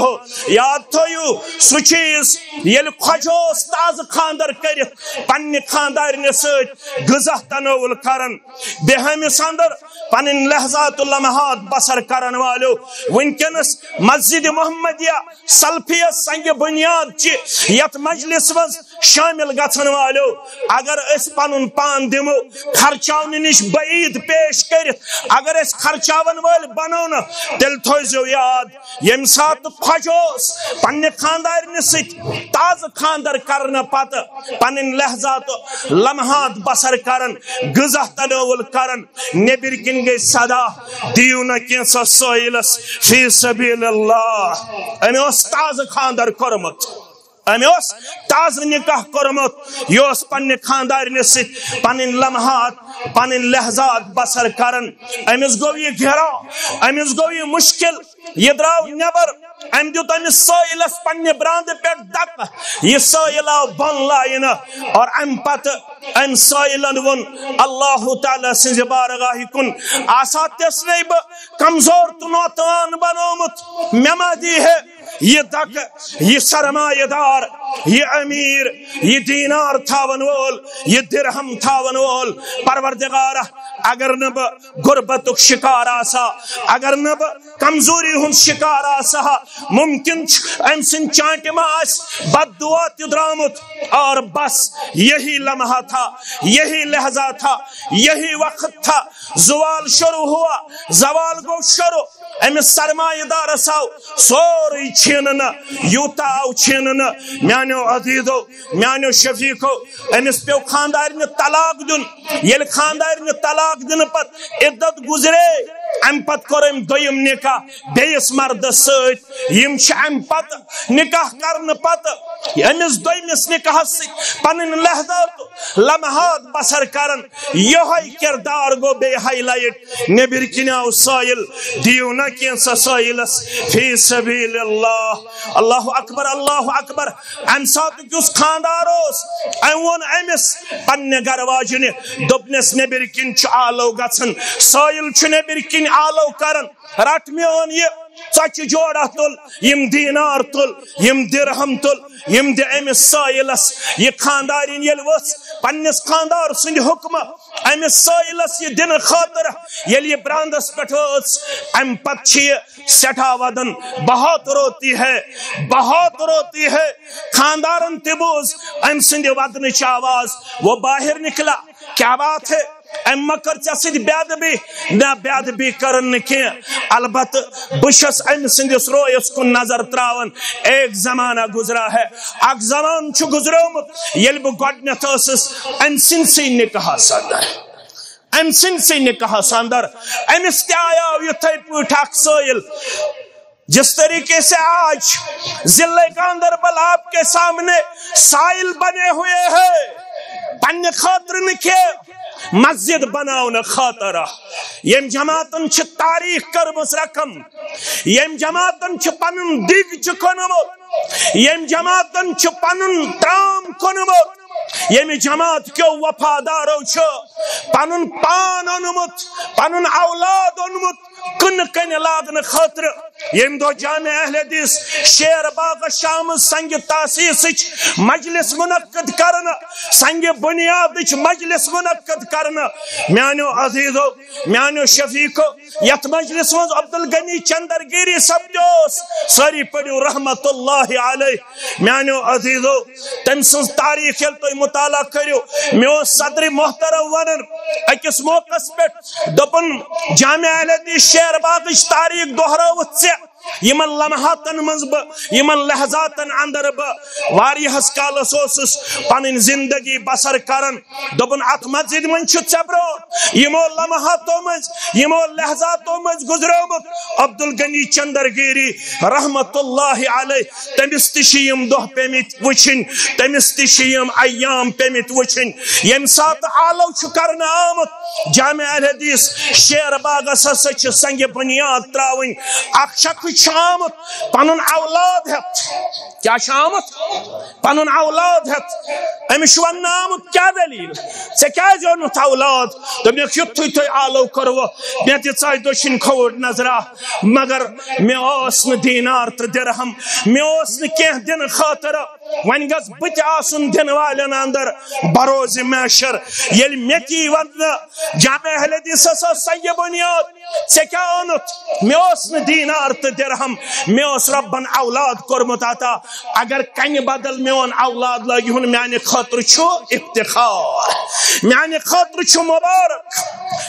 یاد تھٲیِو سُہ چیٖز، ییٚلہِ خۄجہِ اوس تازٕ خانٛدر کٔرِتھ پننہِ خانٛدارنہِ سۭتۍ غذا تناول کران، بیہامِس اندر پنٕنۍ لحظات و لمحات بسر کرن والیو، وٕنکیٚنس مسجد محمدیہ سلفیہ سنگ بنیاد چہِ یتھ مجلس منٛز شٲمِل گژھن والٮ۪و، اگر أسۍ پنُن پان دِمو خرچاونہٕ نِش بعید پیش کٔرِتھ، اگر أسۍ خرچاون وٲلۍ بنو نہٕ، تیٚلہِ تھٲوزیو یاد، ییٚمہِ ساتہٕ خۄجہِ اوس پننہِ خانٛدارنہِ سۭتۍ تازٕ خانٛدر کرنہٕ پتہٕ پنٕنۍ لحظات، لمحات بسر کران، غذا تناول کران، نیبر کِنۍ گٔے صدا، "دِیِو نہ کینٛژھا سٲیلس فی سبیل اللہ۔" أمۍ اوس تازٕ خانٛدر کوٚرمُت۔ أمۍ اوس تازٕ نکاح کوٚرمُت، یہِ اوس پننہِ خانٛدارنہِ سۭتۍ پنٕنۍ لمحات، پنٕنۍ لحظات بسر کران۔ أمِس گوٚو یہِ گھیراو، أمِس گوٚو یہِ مشکل، یہِ درٛاو نٮ۪بر۔ أمۍ دیُت أمِس سٲیلس پننہِ براندٕ پٮ۪ٹھ دکہٕ، یہِ سٲیل آو بۄن لاینہٕ، اور امہِ پتہٕ أمۍ سٲیلن ووٚن اللہ تعالیٰ سٕنٛزِ بارگاہہِ کُن، آسا تِژھ نے بہٕ کمزور تہٕ ناتوان بنومُت، مےٚ ما دی ہے یہِ دکہٕ، یہِ سرمایہ دار، یہِ امیر، یہِ دینار تھاون وول، یہِ درہم تھاون وول۔ پروردگارا، اگر نہٕ بہٕ غربتُک شکار آسا، اگر نہٕ بہٕ کمزوری ہُنٛد شکار آسا، ممکن چھُ أمۍ سٕنٛدِ چانٹہِ ما آسہِ بد دعا تہِ درٛامُت۔ اور بس یہی لمحہ تھا، یہی لحظہ تھا، یہی وقت تھا۔ زوال شروع ہوا، زوال گوٚو شروع۔ أمِس سرمایہ دارس آو سورُے چھیننہٕ، یوٗتاہ آو چھیننہٕ۔ میانیو عزیزو، میانیو شفیقو، أمِس پیوٚو خانٛدارنہِ طلاق دیُن۔ ییٚلہِ خانٛدارنہِ طلاق دِنہٕ پتہٕ عدت گُزرے، امہِ پتہٕ کوٚر أمۍ دوٚیِم نکاح بیٚیِس مردس سۭتۍ۔ یِم چھِ امہِ پتہٕ نکاح کرنہٕ پتہٕ أمِس دوٚیمِس نکاحس سۭتۍ پنٕنۍ لحظات، لمحات بسر کران۔ یہے کردار گوٚو بیٚیہِ highlight۔ نیبر کِنۍ آو سٲیل، دِیِو نہ کینٛژھا سٲیلس فی سبیل اللہ۔ اللہ اکبر، اللہ اکبر۔ امہِ ساتُک یُس خانٛدار اوس، أمۍ ووٚن أمِس پننہِ گرٕ واجنہِ، دوٚپنس، "نیبر کِنۍ چھُ آلو گژھان، سٲیل چھُ نیبر کِنۍ آلو کران، رٹ میون یہِ ژۄچہِ جوڑا تُل، یِم دینار تُل، یِم درہم تُل، یِم دِ أمِس سٲیلس۔" یہِ خانٛدارِنۍ ییٚلہِ ؤژھ پننِس خانٛدار سٕنٛدِ حُکمہٕ أمِس سٲیلس یہِ دِنہٕ خٲطرٕ، ییٚلہِ یہِ براندس پٮ۪ٹھ وٲژ، امہِ پتہٕ چھِ یہِ سٮ۪ٹھاہ ودان، "بہت روتی ہے، بہت روتی ہے۔" خانٛدارن تہِ بوٗز أمۍ سٕنٛدِ ودنٕچ آواز، وہ باہر نکلا، "کیا بات ہے؟" أمۍ ما کٔر ژےٚ سۭتۍ بے ادبی؟ نہ، بے ادبی کٔرٕن نہٕ کینٛہہ، البتہٕ بہٕ چھَس أمۍ سٕنٛدِس رویَس کُن نظر تراوان۔ ایک زمانہ گزرا ہے، اکھ زمانہٕ چھُ گُزریومُت، ییٚلہِ بہٕ گۄڈٕنیتھ ٲسٕس أمۍ سٕنٛدسٕے نکاحس اندر، أمۍ سٕنٛدسٕے نکاحس اندر۔ أمِس تہِ آیاو یِتھے پٲٹھۍ اکھ سٲیِل۔ جس طریقے سے آج ضلع گاندربل آپ کے سامنے سائل بنے ہوئے ہیں، پننہِ خٲطرٕ نہٕ کینٛہہ، مسجد بناونہٕ خٲطرٕ۔ ییٚمۍ جماعتن چھِ تاریخ کٔرمٕژ رقم، ییٚمۍ جماعتن چھِ پنُن دِگ چھُ کٕنمُت، ییٚمۍ جماعتن چھُ پنُن ترام کٕنمُت، ییٚمہِ جماعت کیو وفادارو چھُ پنُن پان اوٚنمُت، پنُن اولاد اوٚنمُت کٕنہٕ کنہِ لاگنہٕ خٲطرٕ۔ ییٚمہِ دۄہ جامع اہل حدیث شیر باغس چھِ آمٕژ سنگِ تاسیسٕچ مجلس منعقد کرنہٕ، سنگِ بنیادٕچ مجلس منعقد کرنہٕ، میانیو عزیزو، میانیو شفیقو، یتھ مجلس منٛز عبدالغنی چندرگیری سپدیوس، سٲری پٔرِو رحمت اللہ علیہ۔ میانیو عزیزو، تٔمۍ سٕنٛز تاریخ ییٚلہِ تُہۍ مطالعہ کٔرِو، مےٚ اوس صدرِ محترم ونان أکِس موقعس پٮ۪ٹھ، دوٚپُن، "جامع اہل حدیث شیر باغٕچ تاریخ دۄہرٲوٕتھ ژےٚ، یِمن لمحاتن منٛز بہٕ، یِمن لحظاتن اندر بہٕ واریاہس کالس اوسُس پنٕنۍ زندگی بسر کران۔" دوٚپُن، "اتھ مسجد منٛز چھُ ژےٚ برونٛٹھ یِمو لمحاتو منٛز، یِمو لحظاتو منٛز گُزریومُت عبدالغنی چندرگیری رحمت اللہ علیہ۔ تٔمِس تہِ چھِ یِم دۄہ پیٚمٕتۍ وٕچھِنۍ، تٔمِس تہِ چھِ یِم ایام پیٚمٕتۍ وٕچھِنۍ، ییٚمہِ ساتہٕ آلو چھُ کرنہٕ آمُت جامع اہل حدیث شیر باغس ہسا چھِ سنگِ بنیاد تراوٕنۍ۔ اکھ شخص چھُ آمُت پنُن اولاد ہٮ۪تھ۔" کیٛاہ چھُ آمُت؟ پنُن اولاد ہٮ۪تھ۔ أمِس چھُ وننہٕ آمُت، "کیٛاہ دٔلیٖل؟ ژےٚ کیٛازِ اوٚنُتھ اولاد؟" دوٚپنَکھ، "یُتھُے تۄہہِ آلو کوٚروٕ، مےٚ دِژاے دٔچھِنۍ کھووُر نظرا، مگر مےٚ اوس نہٕ دینار تہٕ درہم، مےٚ اوس نہٕ کینٛہہ دِنہٕ خٲطرٕ۔" وۄنۍ گژھ بہٕ تہِ آسُن دِنہٕ والٮ۪ن اندر بروز محشر۔ ییٚلہِ مےٚ تہِ یی وننہٕ، جامع اہل حدیثس ٲس سۄ یہِ بُنیاد، ژےٚ کیٛاہ اوٚنُتھ؟ مےٚ اوس نہٕ دینار تہٕ درہم، مےٚ اوس رۄبن اولاد کوٚرمُت عطا۔ اگر کنہِ بدل میون اولاد لٲگِہُن، میانہِ خٲطرٕ چھُ افتخار، میانہِ خٲطرٕ چھُ مبارک۔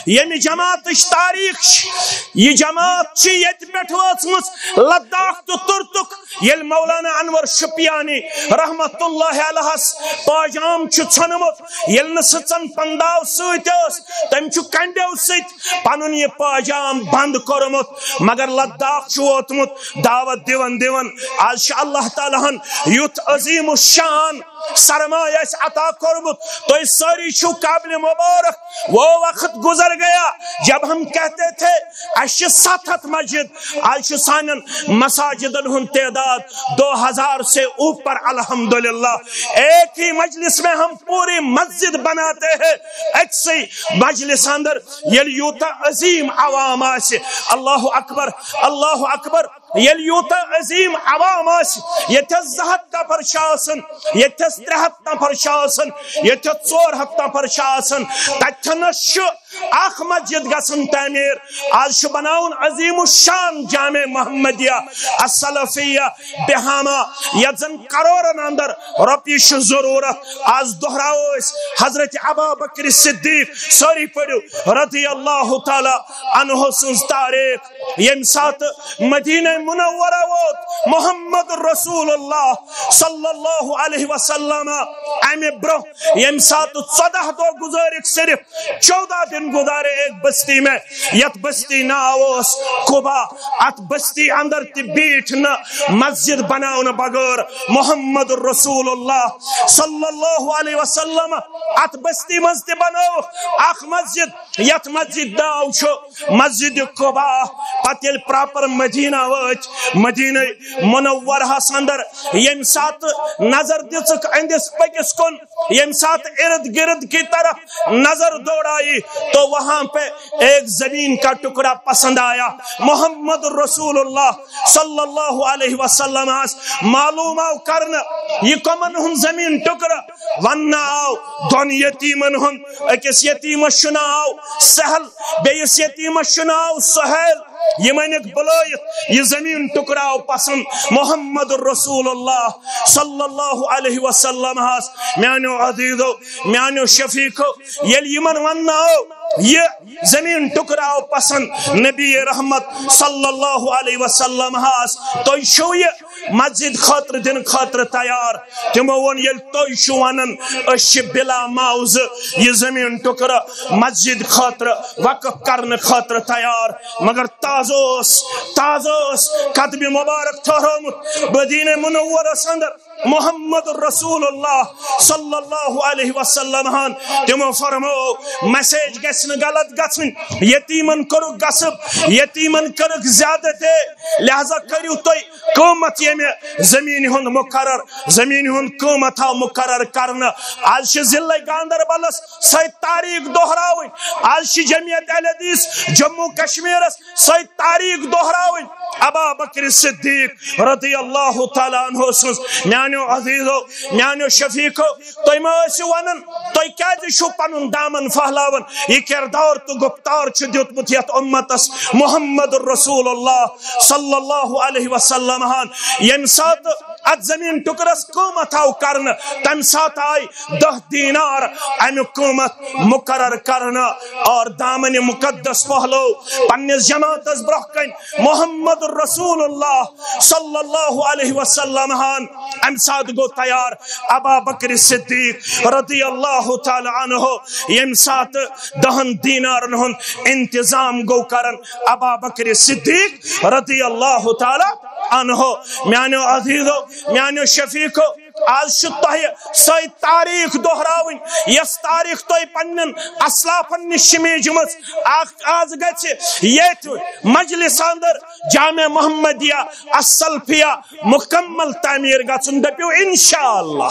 ییٚمہِ جماعتٕچ تاریخ چھِ، یہِ جماعت چھِ ییٚتہِ پٮ۪ٹھ وٲژمٕژ لداخ تہٕ تُرتُک۔ ییٚلہِ مولانا انور شُپیانی رحمت اللہ علیہس پاجام چھُ ژھنمُت، ییٚلہِ نہٕ سٕژن پنداو سۭتۍ ٲس، تٔمۍ چھُ کنڈیو سۭتۍ پنُن یہِ پاجام بند کوٚرمُت۔ مگر لداخ چھُ ووتمُت دعوت دِوان دِوان۔ آز چھُ اللہ تعالیٰ ہن یُتھ عظیم الشان سرمایہ اَسہِ عطا کوٚرمُت، تُہۍ سٲری چھِو قابل مبارک۔ وہ وقت گزر گیا جب ہم کہتے تھے اَسہِ چھِ ستھ ہتھ مسجد، آز چھُ سانٮ۪ن مساجدن ہُنٛد تعداد دو ہزار سے اوپر، الحمدللہ۔ ایک ہی مجلس میں ہم پوری مسجد بناتے ہیں۔ أکسٕے مجلس اندر ییٚلہِ یوٗتاہ عظیم عوام آسہِ، اللہ اکبر، اللہ اکبر، ییٚلہِ یوٗتاہ عظیم عوام آسہِ، ییٚتٮ۪س زٕ ہتھ نفر چھِ آسان، ییٚتٮ۪س ترٛےٚ ہتھ نفر چھِ آسان، ییٚتٮ۪س ژور ہتھ نفر چھِ آسان، تتٮ۪نس چھُ اکھ مسجد گژھان تعمیٖر۔ آز چھُ بناوُن عظیم الشان جامع محمدیہ السلفیہ بہامہ، یتھ زن کرورن اندر رۄپیہِ چھِ ضروٗرت۔ آز دۄہراوو أسۍ حضرت ابا بکر صدیق، سٲری پٔرِو، رضی اللہ تعالیٰ عنہ سٕنٛز تاریخ۔ ییٚمہِ ساتہٕ مدینہ منورہ ووت محمد رسول اللہ صلی اللہ علیہ وسلم، امہِ برونٛہہ ییٚمہِ ساتہٕ ژۄداہ دۄہ گُزٲرِکھ صرف، چودہ دن گزارے ایک بستی میں، یتھ بستی ناو اوس قبا۔ اتھ بستی اندر تہِ بیٖٹھ نہٕ مسجد بناونہٕ بغٲر محمد رسول اللہ صلی اللہ علیہ وسلم۔ اتھ بستی منٛز تہِ بنٲوٕکھ اکھ مسجد، یتھ مسجد ناو چھُ مسجد قبا۔ پتہٕ ییٚلہِ پراپر مدینہ وٲتۍ، مدینہ منورہس اندر ییٚمہِ ساتہٕ نظر دِژٕکھ أہنٛدِس پٔکِس کُن، ییٚمہِ ساتہٕ ارد گرد کی طرف نظر دوڑائی تو وہاں پہ ایک زمین کا ٹکڑا پسند آیا۔ محمد رسول اللہ صلی اللہ علیہ وسلم آس معلوم آو کرنہٕ، یہِ کمن ہُنٛد زمین ٹکڑٕ؟ وننہٕ آو دۄن یتیمن ہُنٛد، أکِس یتیمس چھُ ناو سہل، بیٚیِس یتیمس چھُ ناو سہیل۔ یِم أنِکھ بُلٲیِتھ، یہِ زمین ٹکڑاو پسند محمد رسول اللہ صلی اللہ علیہ وسلم ہس۔ میانیو عزیزو، میانیو شفیقو، ییٚلہِ یِمن وننہٕ آو، یہِ زمین ٹکڑاو پسند نبی رحمت صلی اللہ علیہ وسلم ہس، تُہۍ چھِو یہِ مسجد خٲطرٕ دِنہٕ خٲطرٕ تیار؟ تِمو ووٚن، ییٚلہِ تُہۍ چھِو ونان، أسۍ چھِ بلا معاوضہٕ یہِ زمین ٹکڑٕ مسجد خٲطرٕ وقف کرنہٕ خٲطرٕ تیار۔ مگر تازٕ اوس، تازٕ اوس قدمِ مبارک ٹھہرومُت مدینہ منورس اندر محمد رسول اللہ صلی اللہ علیہ وسلم ہن۔ تِمو فرمو، میسیج گژھِ نہٕ غلط گژھٕنۍ، یتیمن کوٚرُکھ غصب، یتیمن کٔرٕکھ زیادتی، لہذا کٔرِو تُہۍ قۭمتھ ییٚمہِ زمین ہُنٛد مقرر، زمین ہُنٛد قۭمتھ آو مقرر کرنہٕ۔ آز چھِ ضلع گاندربلس سۄے تاریخ دۄہراوٕنۍ، آز چھِ جمعیت اہل حدیث جموں کشمیرس سۄے تاریخ دۄہراوٕنۍ ابا بکر صدیق رضی اللہ تعالیٰ عنہ سٕنٛز۔ میانیو عزیزو، میانیو شفیقو، تُہۍ ما ٲسِو ونان، تُہۍ کیازِ چھِو پنُن دامن پھہلاوان؟ یہِ کردار تہٕ گفتار چھُ دیُتمُت یتھ امتس محمد رسول اللہ صلی اللہ علیہ وسلم ہن۔ ییٚمہِ ساتہٕ اتھ زمین ٹکرس قۭمتھ آو کرنہٕ، تمہِ ساتہٕ آیہِ دہ دینار امیُک قۭمتھ مقرر کرنہٕ اور دامن مقدس پہلو پننِس جماعتس برونٛہہ کنہِ محمد رسول اللہ صلی اللہ علیہ وسلم ہن۔ امہِ ساتہٕ گوٚو تیار ابا بکر صدیق رضی اللہ تعالیٰ عنہ، ییٚمہِ ساتہٕ دہن دینارن ہُنٛد انتظام گوٚو کران ابا بکر صدیق رضی اللہ تعالیٰ عنہ۔ میانیو عزیزو، میانیو شفیقو، آز چھُ تۄہہِ سۄے تاریخ دۄہراوٕنۍ، یۄس تاریخ تۄہہِ پننٮ۪ن اسلافن نِش چھِ میٖجمٕژ۔ اکھ آز گژھِ ییٚتھۍ مجلس اندر جامع محمدیہ السلفیہ مکمل تعمیر گژھُن۔ دٔپِو انشاءاللہ،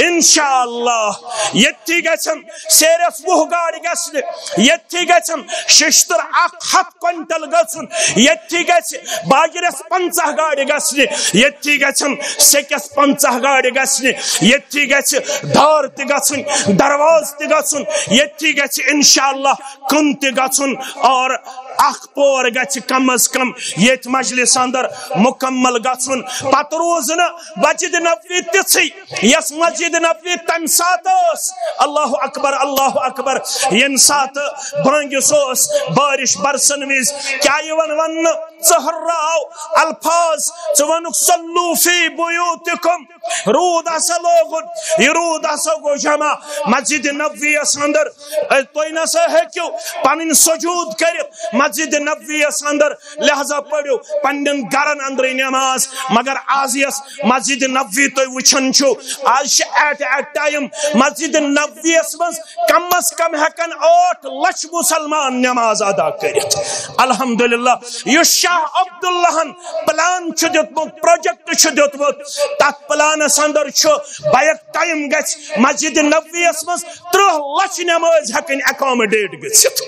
انشاءاللہ۔ ییٚتھی گژھن سیرس وُہ گاڑِ گژھنہِ، ییٚتھی گژھن ششتٕر اکھ ہتھ کوینٹل گژھُن، ییٚتھی گژھِ باجرس پنژاہ گاڑِ گژھنہِ، ییٚتھی گژھن سیٚکس پنژاہ گاڑِ گژھنہِ، ییٚتھی گژھِ دار تہِ گژھٕنۍ، دروازٕ تہِ گژھُن، ییٚتھی گژھِ انشاءاللہ کُن تہِ گژھُن، اور اکھ پور گژھِ کم از کم ییٚتھۍ مجلس اندر مکمل گژھُن۔ پتہٕ روٗز نہٕ مسجد نبوی تِژھٕے، یۄس مسجد نبوی تمہِ ساتہٕ ٲس، اللہ اکبر، اللہ اکبر، ییٚمہِ ساتہٕ بانگہِ سُہ اوس بارش برسن وِزِ کیٛاہ یِوان وننہٕ؟ ژٕ ہُرراو الفاظ، ژٕ وَنُکھ صلوا فی بیوتکم، روٗد ہسا لوگُن، یہِ روٗد ہسا گوٚو جمع مسجد نبوی یس اندر۔ اے، تُہۍ نسا ہیٚکِو پنٕنۍ سجود کٔرِتھ مسجد نبوی یس اندر، لہذا پٔرِو پننٮ۪ن گرن اندرٕے نماز۔ مگر از یۄس مسجد نبوی تُہۍ وٕچھان چھِو، از چھِ at a time Masjid Nabawi یس منٛز کم از کم ہٮ۪کان ٲٹھ لچھ مسلمان نماز ادا کٔرِتھ۔ الحمدللہ، یُس شاہ عبداللہن پلان چھُ دیُتمُت، پروجیکٹ چھُ دیُتمُت، تتھ پلانس اندر چھُ بیک ٹائم گژھِ مسجد نبوی یس منٛز ترٕٛہ لچھ نماز ہٮ۪کٕنۍ accommodate گٔژھِتھ۔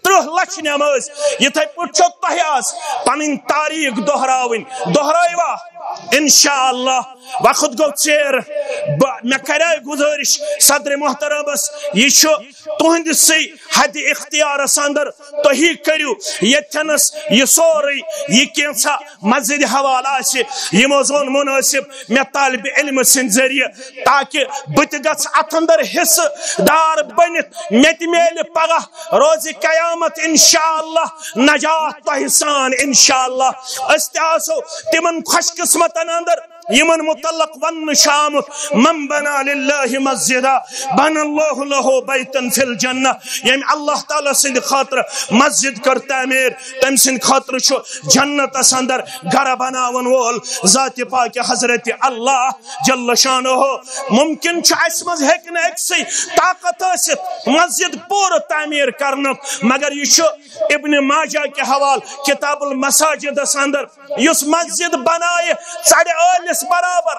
ترٕٛہ لچھ نماز۔ یِتھے پٲٹھۍ چھو تۄہہِ آز پنٕنۍ تاریخ دۄہراوٕنۍ، دۄہرٲیوا؟ انشاءاللہ۔ وقت گوٚو ژیر، بہٕ، مےٚ کریے گُزٲرِش صدر محترمس، یہِ چھُ تُہنٛدسٕے حد اختیارس اندر، تُہی کٔرِو ییٚتھٮ۪نس یہِ سورُے، یہِ کینٛژھا مسجد حوالہٕ آسہِ، یِمو زون منٲسِب مےٚ طالب علم سٕنٛدِ ذٔریعہٕ، تاکہِ بہٕ تہِ گژھٕ اتھ اندر حصہٕ دار بٔنِتھ، مےٚ تہِ میلہِ پگاہ روزِ قیامت انشاءاللہ نجات تۄہہِ سان انشاءاللہ۔ أسۍ تہِ آسو تِمن خوش قسمتن اندر یِمن متعلق وننہٕ چھُ آمُت، "من بنا للہ مسجدا بنى الله له بيتا في الجنة"، ییٚمۍ اللہ تعالیٰ سٕنٛدِ خٲطرٕ مسجد کٔر تعمیٖر، تٔمۍ سٕنٛدِ خٲطرٕ چھُ جنتس اندر گرٕ بناون وول ذات پاک حضرت اللہ جل شانہ۔ ممکن چھُ اسہِ منٛز ہیٚکہِ نہٕ أکسٕے طاقت ٲسِتھ مسجد پوٗرٕ تعمیٖر کرنُک، مگر یہِ چھُ ابن ماجہ کہِ حوالہٕ کتاب المساجدس اندر یُس مسجد بنایہِ ژرِ ٲلِس برابر،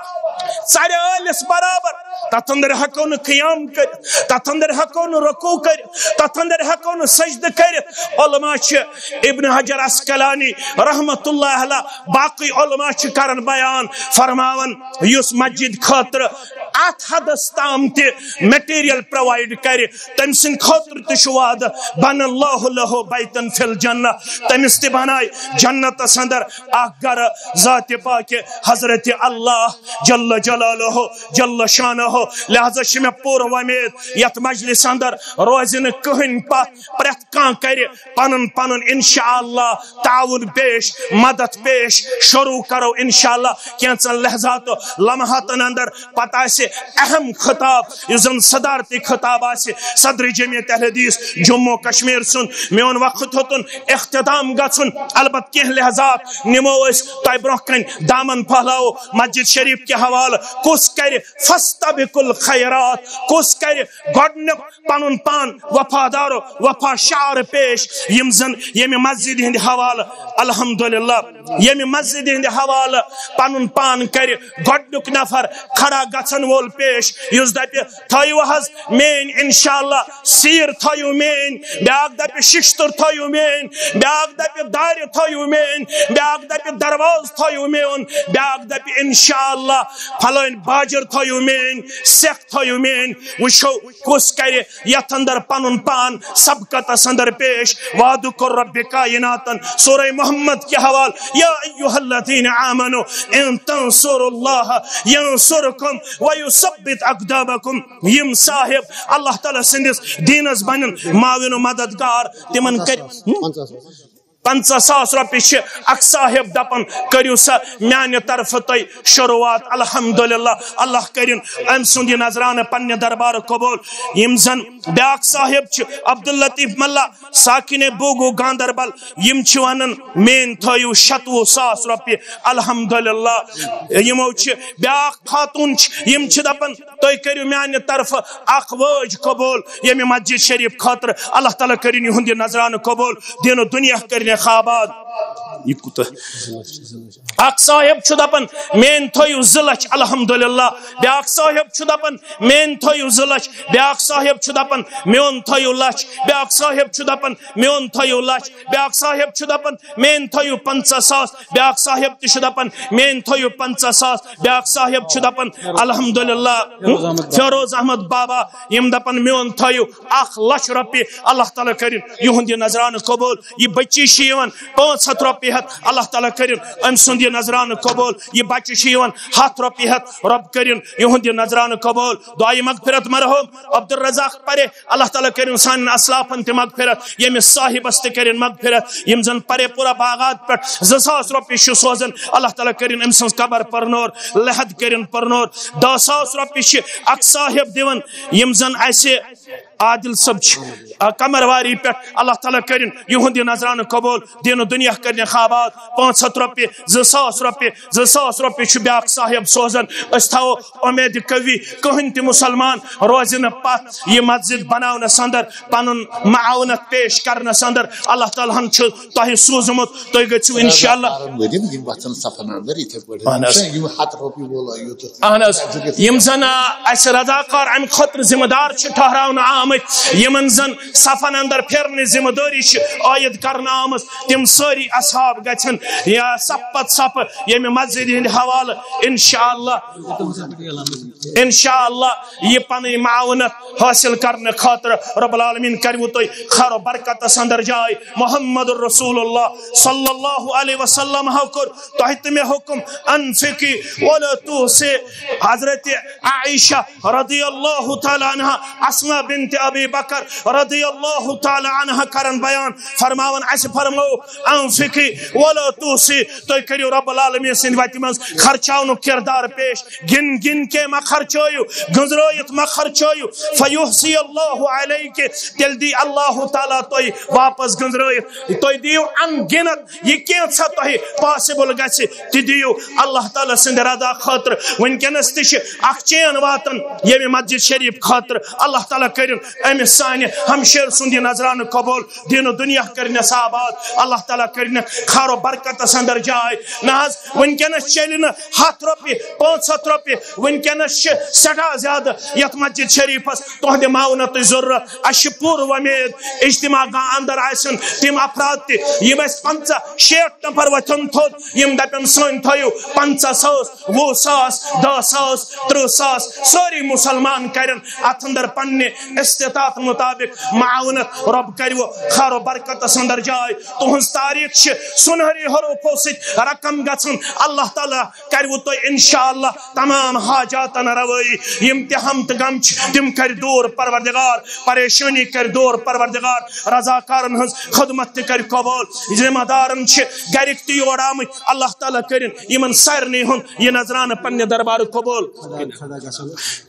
ژرِ ٲلِس برابر، تتھ اندر ہیٚکو نہٕ قیام کٔرِتھ، تتھ اندر ہیٚکو نہٕ رکوع کٔرِتھ، تتھ اندر ہیٚکو نہٕ سجدٕ کٔرِتھ۔ علماء چھِ، ابن حجر عسقلانی رحمت اللہ علیہ، باقی علماء چھِ کران بیان، فرماوان، یُس مسجد خٲطرٕ اتھ حدس تام تہِ material provide کرِ، تٔمۍ سٕنٛدِ خٲطرٕ تہِ چھُ وعدٕ، "بنى الله له بيتا في الجنة"، تٔمِس تہِ بنایہِ جنتس اندر اکھ گرٕ ذات پاک حضرت اللہ جل جلالہ جل شانہ۔ لہذا چھِ مےٚ پوٗرٕ وۄمید یتھ مجلس اندر روزِ نہٕ کٕہٕنۍ پتھ، پرٛٮ۪تھ کانٛہہ کرِ پنُن پنُن انشاءاللہ تعاون پیش، مدد پیش۔ شروع کرو انشاءاللہ کینٛژن لحظاتو لمحاتن اندر۔ پتہٕ آسہِ اہم خطاب، یُس زن صدارتی خطاب آسہِ صدر جمعیت اہل حدیث جموں و کشمیر سُنٛد۔ میون وقت ہیوٚتُن اختتام گژھُن، البتہ کینٛہہ لحظات نِمو أسۍ تۄہہِ برونٛہہ کنہِ، دامن پھہلاوو مسجد شریف کہِ حوالہٕ۔ کُس کرِ فاستبقوا الخیرات، کُس کرِ گۄڈٕنیُک پنُن پان وفادار و وفا شعار پیش، یِم زن ییٚمہِ مسجد ہٕنٛدِ حوالہٕ، الحمدللہ، ییٚمہِ مسجد ہٕنٛدِ حوالہٕ پنُن پان کرِ گۄڈٕنیُک نفر کھڑا گژھن وول پیش، یُس دپہِ، "تھٲیِو حظ میٲنۍ انشاءاللہ سیٖر تھٲیِو میٲنۍ"، بیاکھ دپہِ، "ششتٕر تھٲیِو میٲنۍ"، بیاکھ دپہِ، "دارِ تھٲیِو میٲنۍ"، بیاکھ دپہِ، "دروازٕ تھٲیِو میون"، بیاکھ دپہِ، "انشاءاللہ فلٲنۍ باجر تھٲیِو میٲنۍ، سیٚکھ تھٲیِو میٲنۍ"۔ وٕچھو کُس کرِ یتھ اندر پنُن پان سبقتس اندر پیش۔ وعدٕ کوٚر رب کائناتن سورہ محمد کہِ حوالہٕ، "یا ایھا الذین آمنوا ان تنصروا اللہ ینصرکم ویثبت اقدامکم"۔ یِم صاحب اللہ تعالیٰ سٕنٛدِس دیٖنس بنن معاون و مددگار، تِمن کرِ پنٛژاہ ساس رۄپیہِ چھِ اکھ صاحب دپان، کٔرِو سا میانہِ طرفہٕ تُہۍ شروعات۔ الحمدللہ، اللہ کٔرِن أمۍ سُنٛد یہِ نذرانہٕ پننہِ دربارٕ قبول۔ یِم زن بیاکھ صاحب چھِ، عبداللطیف ملا، ساکن بوگو گاندربل، یِم چھِ ونان، "میٲنۍ تھٲیِو شتوُہ ساس رۄپیہِ"۔ الحمدللہ، یِمو چھِ بیاکھ خاتون چھِ، یِم چھِ دپان، تُہۍ کٔرِو میانہِ طرفہٕ اکھ وٲج قبول ییٚمہِ مسجد شریف خٲطرٕ۔ اللہ تعالیٰ کٔرِن یِہُنٛد یہِ نذرانہٕ قبول، دِنہٕ دُنیا کٔرِنَکھ آباد۔ یہِ کوٗتاہ؟ اکھ صاحب چھُ دپان، "میٲنۍ تھٲیِو زٕ لچھ، الحمدللہ۔" بیٛاکھ صاحب چھُ دپان، "میٲنۍ تھٲیِو زٕ لچھ۔" بیٛاکھ صاحب چھُ دپان، "میون تھٲیِو لچھ۔" بیٛاکھ صاحب چھُ دپان، "میون تھٲیِو لچھ۔" بیٛاکھ صاحب چھُ دپان، "میٲنۍ تھٲیِو پنٛژاہ ساس۔" بیٛاکھ صاحب تہِ چھُ دپان، "میٲنۍ تھٲیِو پنٛژاہ ساس۔" بیٛاکھ صاحب چھُ دپان، الحمدللہ، فیروز احمد بابا، یِم دپان، "میون تھٲیِو اکھ لچھ رۄپیہِ۔" اللہ تعالیٰ کٔرِن یِہُنٛد یہِ نذرانہٕ قبوٗل۔ یہِ بچی چھِ یِوان پانٛژھ ہتھ رۄپیہِ ہٮ۪تھ، اللہ تعالیٰ کٔرِن أمۍ سُنٛد یہِ نذرانہٕ قبوٗل۔ یہِ بچہِ چھِ یِوان ہتھ رۄپیہِ ہٮ۪تھ، رۄب کٔرِن یِہُنٛد یہِ نذرانہٕ قبوٗل۔ دعایہِ مغفرت مرحوم عبدالرزاق پرے، اللہ تعالیٰ کٔرِن سانٮ۪ن اسلافن تہِ مغفرت، ییٚمِس صاحبس تہِ کٔرِن مغفرت۔ یِم زن پرے پورہ باغات پٮ۪ٹھ زٕ ساس رۄپیہِ چھِ سوزان، اللہ تعالیٰ کٔرِن أمۍ سٕنٛز قبر پرنور، لحد کٔرِن پرنور۔ دَہ ساس رۄپیہِ چھِ اکھ صاحب دِوان، یِم زن اسہِ عادل صٲب چھِ، آ، قمرواری پٮ۪ٹھ، اللہ تعالیٰ کٔرِن یِہُنٛد یہِ نذرانہٕ قبوٗل، دیٖن و دُنیا کٔرِنَکھ آباد۔ پانٛژھ ہتھ رۄپیہِ، زٕ ساس رۄپیہِ، زٕ ساس رۄپیہِ چھُ بیٛاکھ صاحب سوزان۔ أسۍ تھاوو اُمید قوی، کٕہٕنۍ تہِ مُسلمان روزِ نہٕ پتھ یہِ مسجد بناونس اندر، پنُن معاونت پیش کرنس اندر۔ اللہ تعالیٰ ہن چھُ تۄہہِ سوٗزمُت، تُہۍ گٔژھِو انشاءاللہ۔ کارن ؤرِم یِم وَژھن صفن اندر یِتھے پٲٹھۍ۔ اہن حظ۔ یِم ہتھ رۄپیہِ وول یوٗتاہ۔ اہن حظ۔ یِم زن، آ، اسہِ رضاکار امہِ خٲطرٕ ذمہٕ دار چھِ ٹھہراونہٕ آمٕتۍ، یِمن زن صفن اندر پھیرنٕچ ذمہٕ دٲری چھِ عٲید کرنہٕ آمٕژ، تِم سٲری اصحاب گژھن یا صف پتہٕ صف ییٚمہِ مسجدِ ہٕنٛدِ حوالہٕ انشاءاللہ، انشاءاللہ یہِ پنٕنۍ معاونت حٲصِل کرنہٕ خٲطرٕ رب العالمین کروٕ تۄہہِ خیر و برکتس اندر جاے۔ محمد رسول اللہ صلی اللہ علیہ وسلم ہو کوٚر تۄہہِ تہٕ مےٚ حکم، انفقی ولا تحصی۔ حضرت عائشہ رضی اللہ تعالیٰ عنہا، اسماء بنت ابی بکر رضی اللہ تعالیٰ عنہا کرن بیان، فرماوان، اسہِ فرمو، انفقی ولا تحصی، تُہۍ کٔرِو رب العالمین سٕنٛدِ وتہِ منٛز خرچاونُک کردار پیش، گِن گِن کے مہ خرچٲیِو، گٔنزرٲیِتھ مہ خرچٲیِو، فیحصی اللہ علیک، تیٚلہِ دی اللہ تعالیٰ تۄہہِ واپس گٔنزرٲیِتھ، تُہۍ دِیِو ان گِنت، یہِ کینٛژھا تۄہہِ possible گژھِ، تہِ دِیِو اللہ تعالیٰ سٕنٛدِ رضا خٲطرٕ۔ وٕنکیٚنس تہِ چھِ اکھ چین واتان ییٚمہِ مسجد شریف خٲطرٕ۔ اللہ تعالیٰ کٔرِن أمِس سانہِ ہمشیر سُنٛد یہِ نذرانہٕ قبول، دیٖن و دُنیا کٔرِنس آباد، اللہ تعالیٰ کٔرِن خیر و برکتس اندر جاے۔ نہ حظ، وٕنکیٚنس چلہِ نہٕ ہتھ رۄپیہِ، پانٛژھ ہتھ رۄپیہِ، وٕنکیٚنس چھِ سٮ۪ٹھاہ زیادٕ یتھ مسجد شریفس تُہنٛدِ معاونتٕچ ضروٗرت۔ اسہِ چھِ پوٗرٕ وۄمید اجتماع گاہ اندر آسن تِم افراد تہِ، یِم اسہِ پنٛژاہ شیٹھ نفر وۄتھن تھوٚد، یِم دپن، سٲنۍ تھٲیِو پنٛژاہ ساس، وُہ ساس، دَہ ساس، تٕرٛہ ساس، سٲری مُسلمان کرن اتھ اندر پننہِ استطاعت مطابق معاونت۔ رب کرِوٕ خیر و برکتس اندر جاے۔ تُہنٛز تاریخ چھِ سُنہری حروفو سۭتۍ رقم گژھان۔ اللہ تعالیٰ کروٕ تۄہہِ انشاءاللہ تمام حاجاتن روٲیی۔ یِم تہِ ہم تہٕ غم چھِ، تِم کرِ دوٗر پروردگار، پریشٲنی کرِ دوٗر پروردگار، رضاکارن ہٕنٛز خدمت تہِ کرِ قبول۔ ذمہ دارن چھِ گرِکۍ تہِ یور آمٕتۍ، اللہ تعالیٰ کٔرِن یِمن سارنٕے ہُنٛد یہِ نذرانہٕ پننہِ دربارٕ قبول۔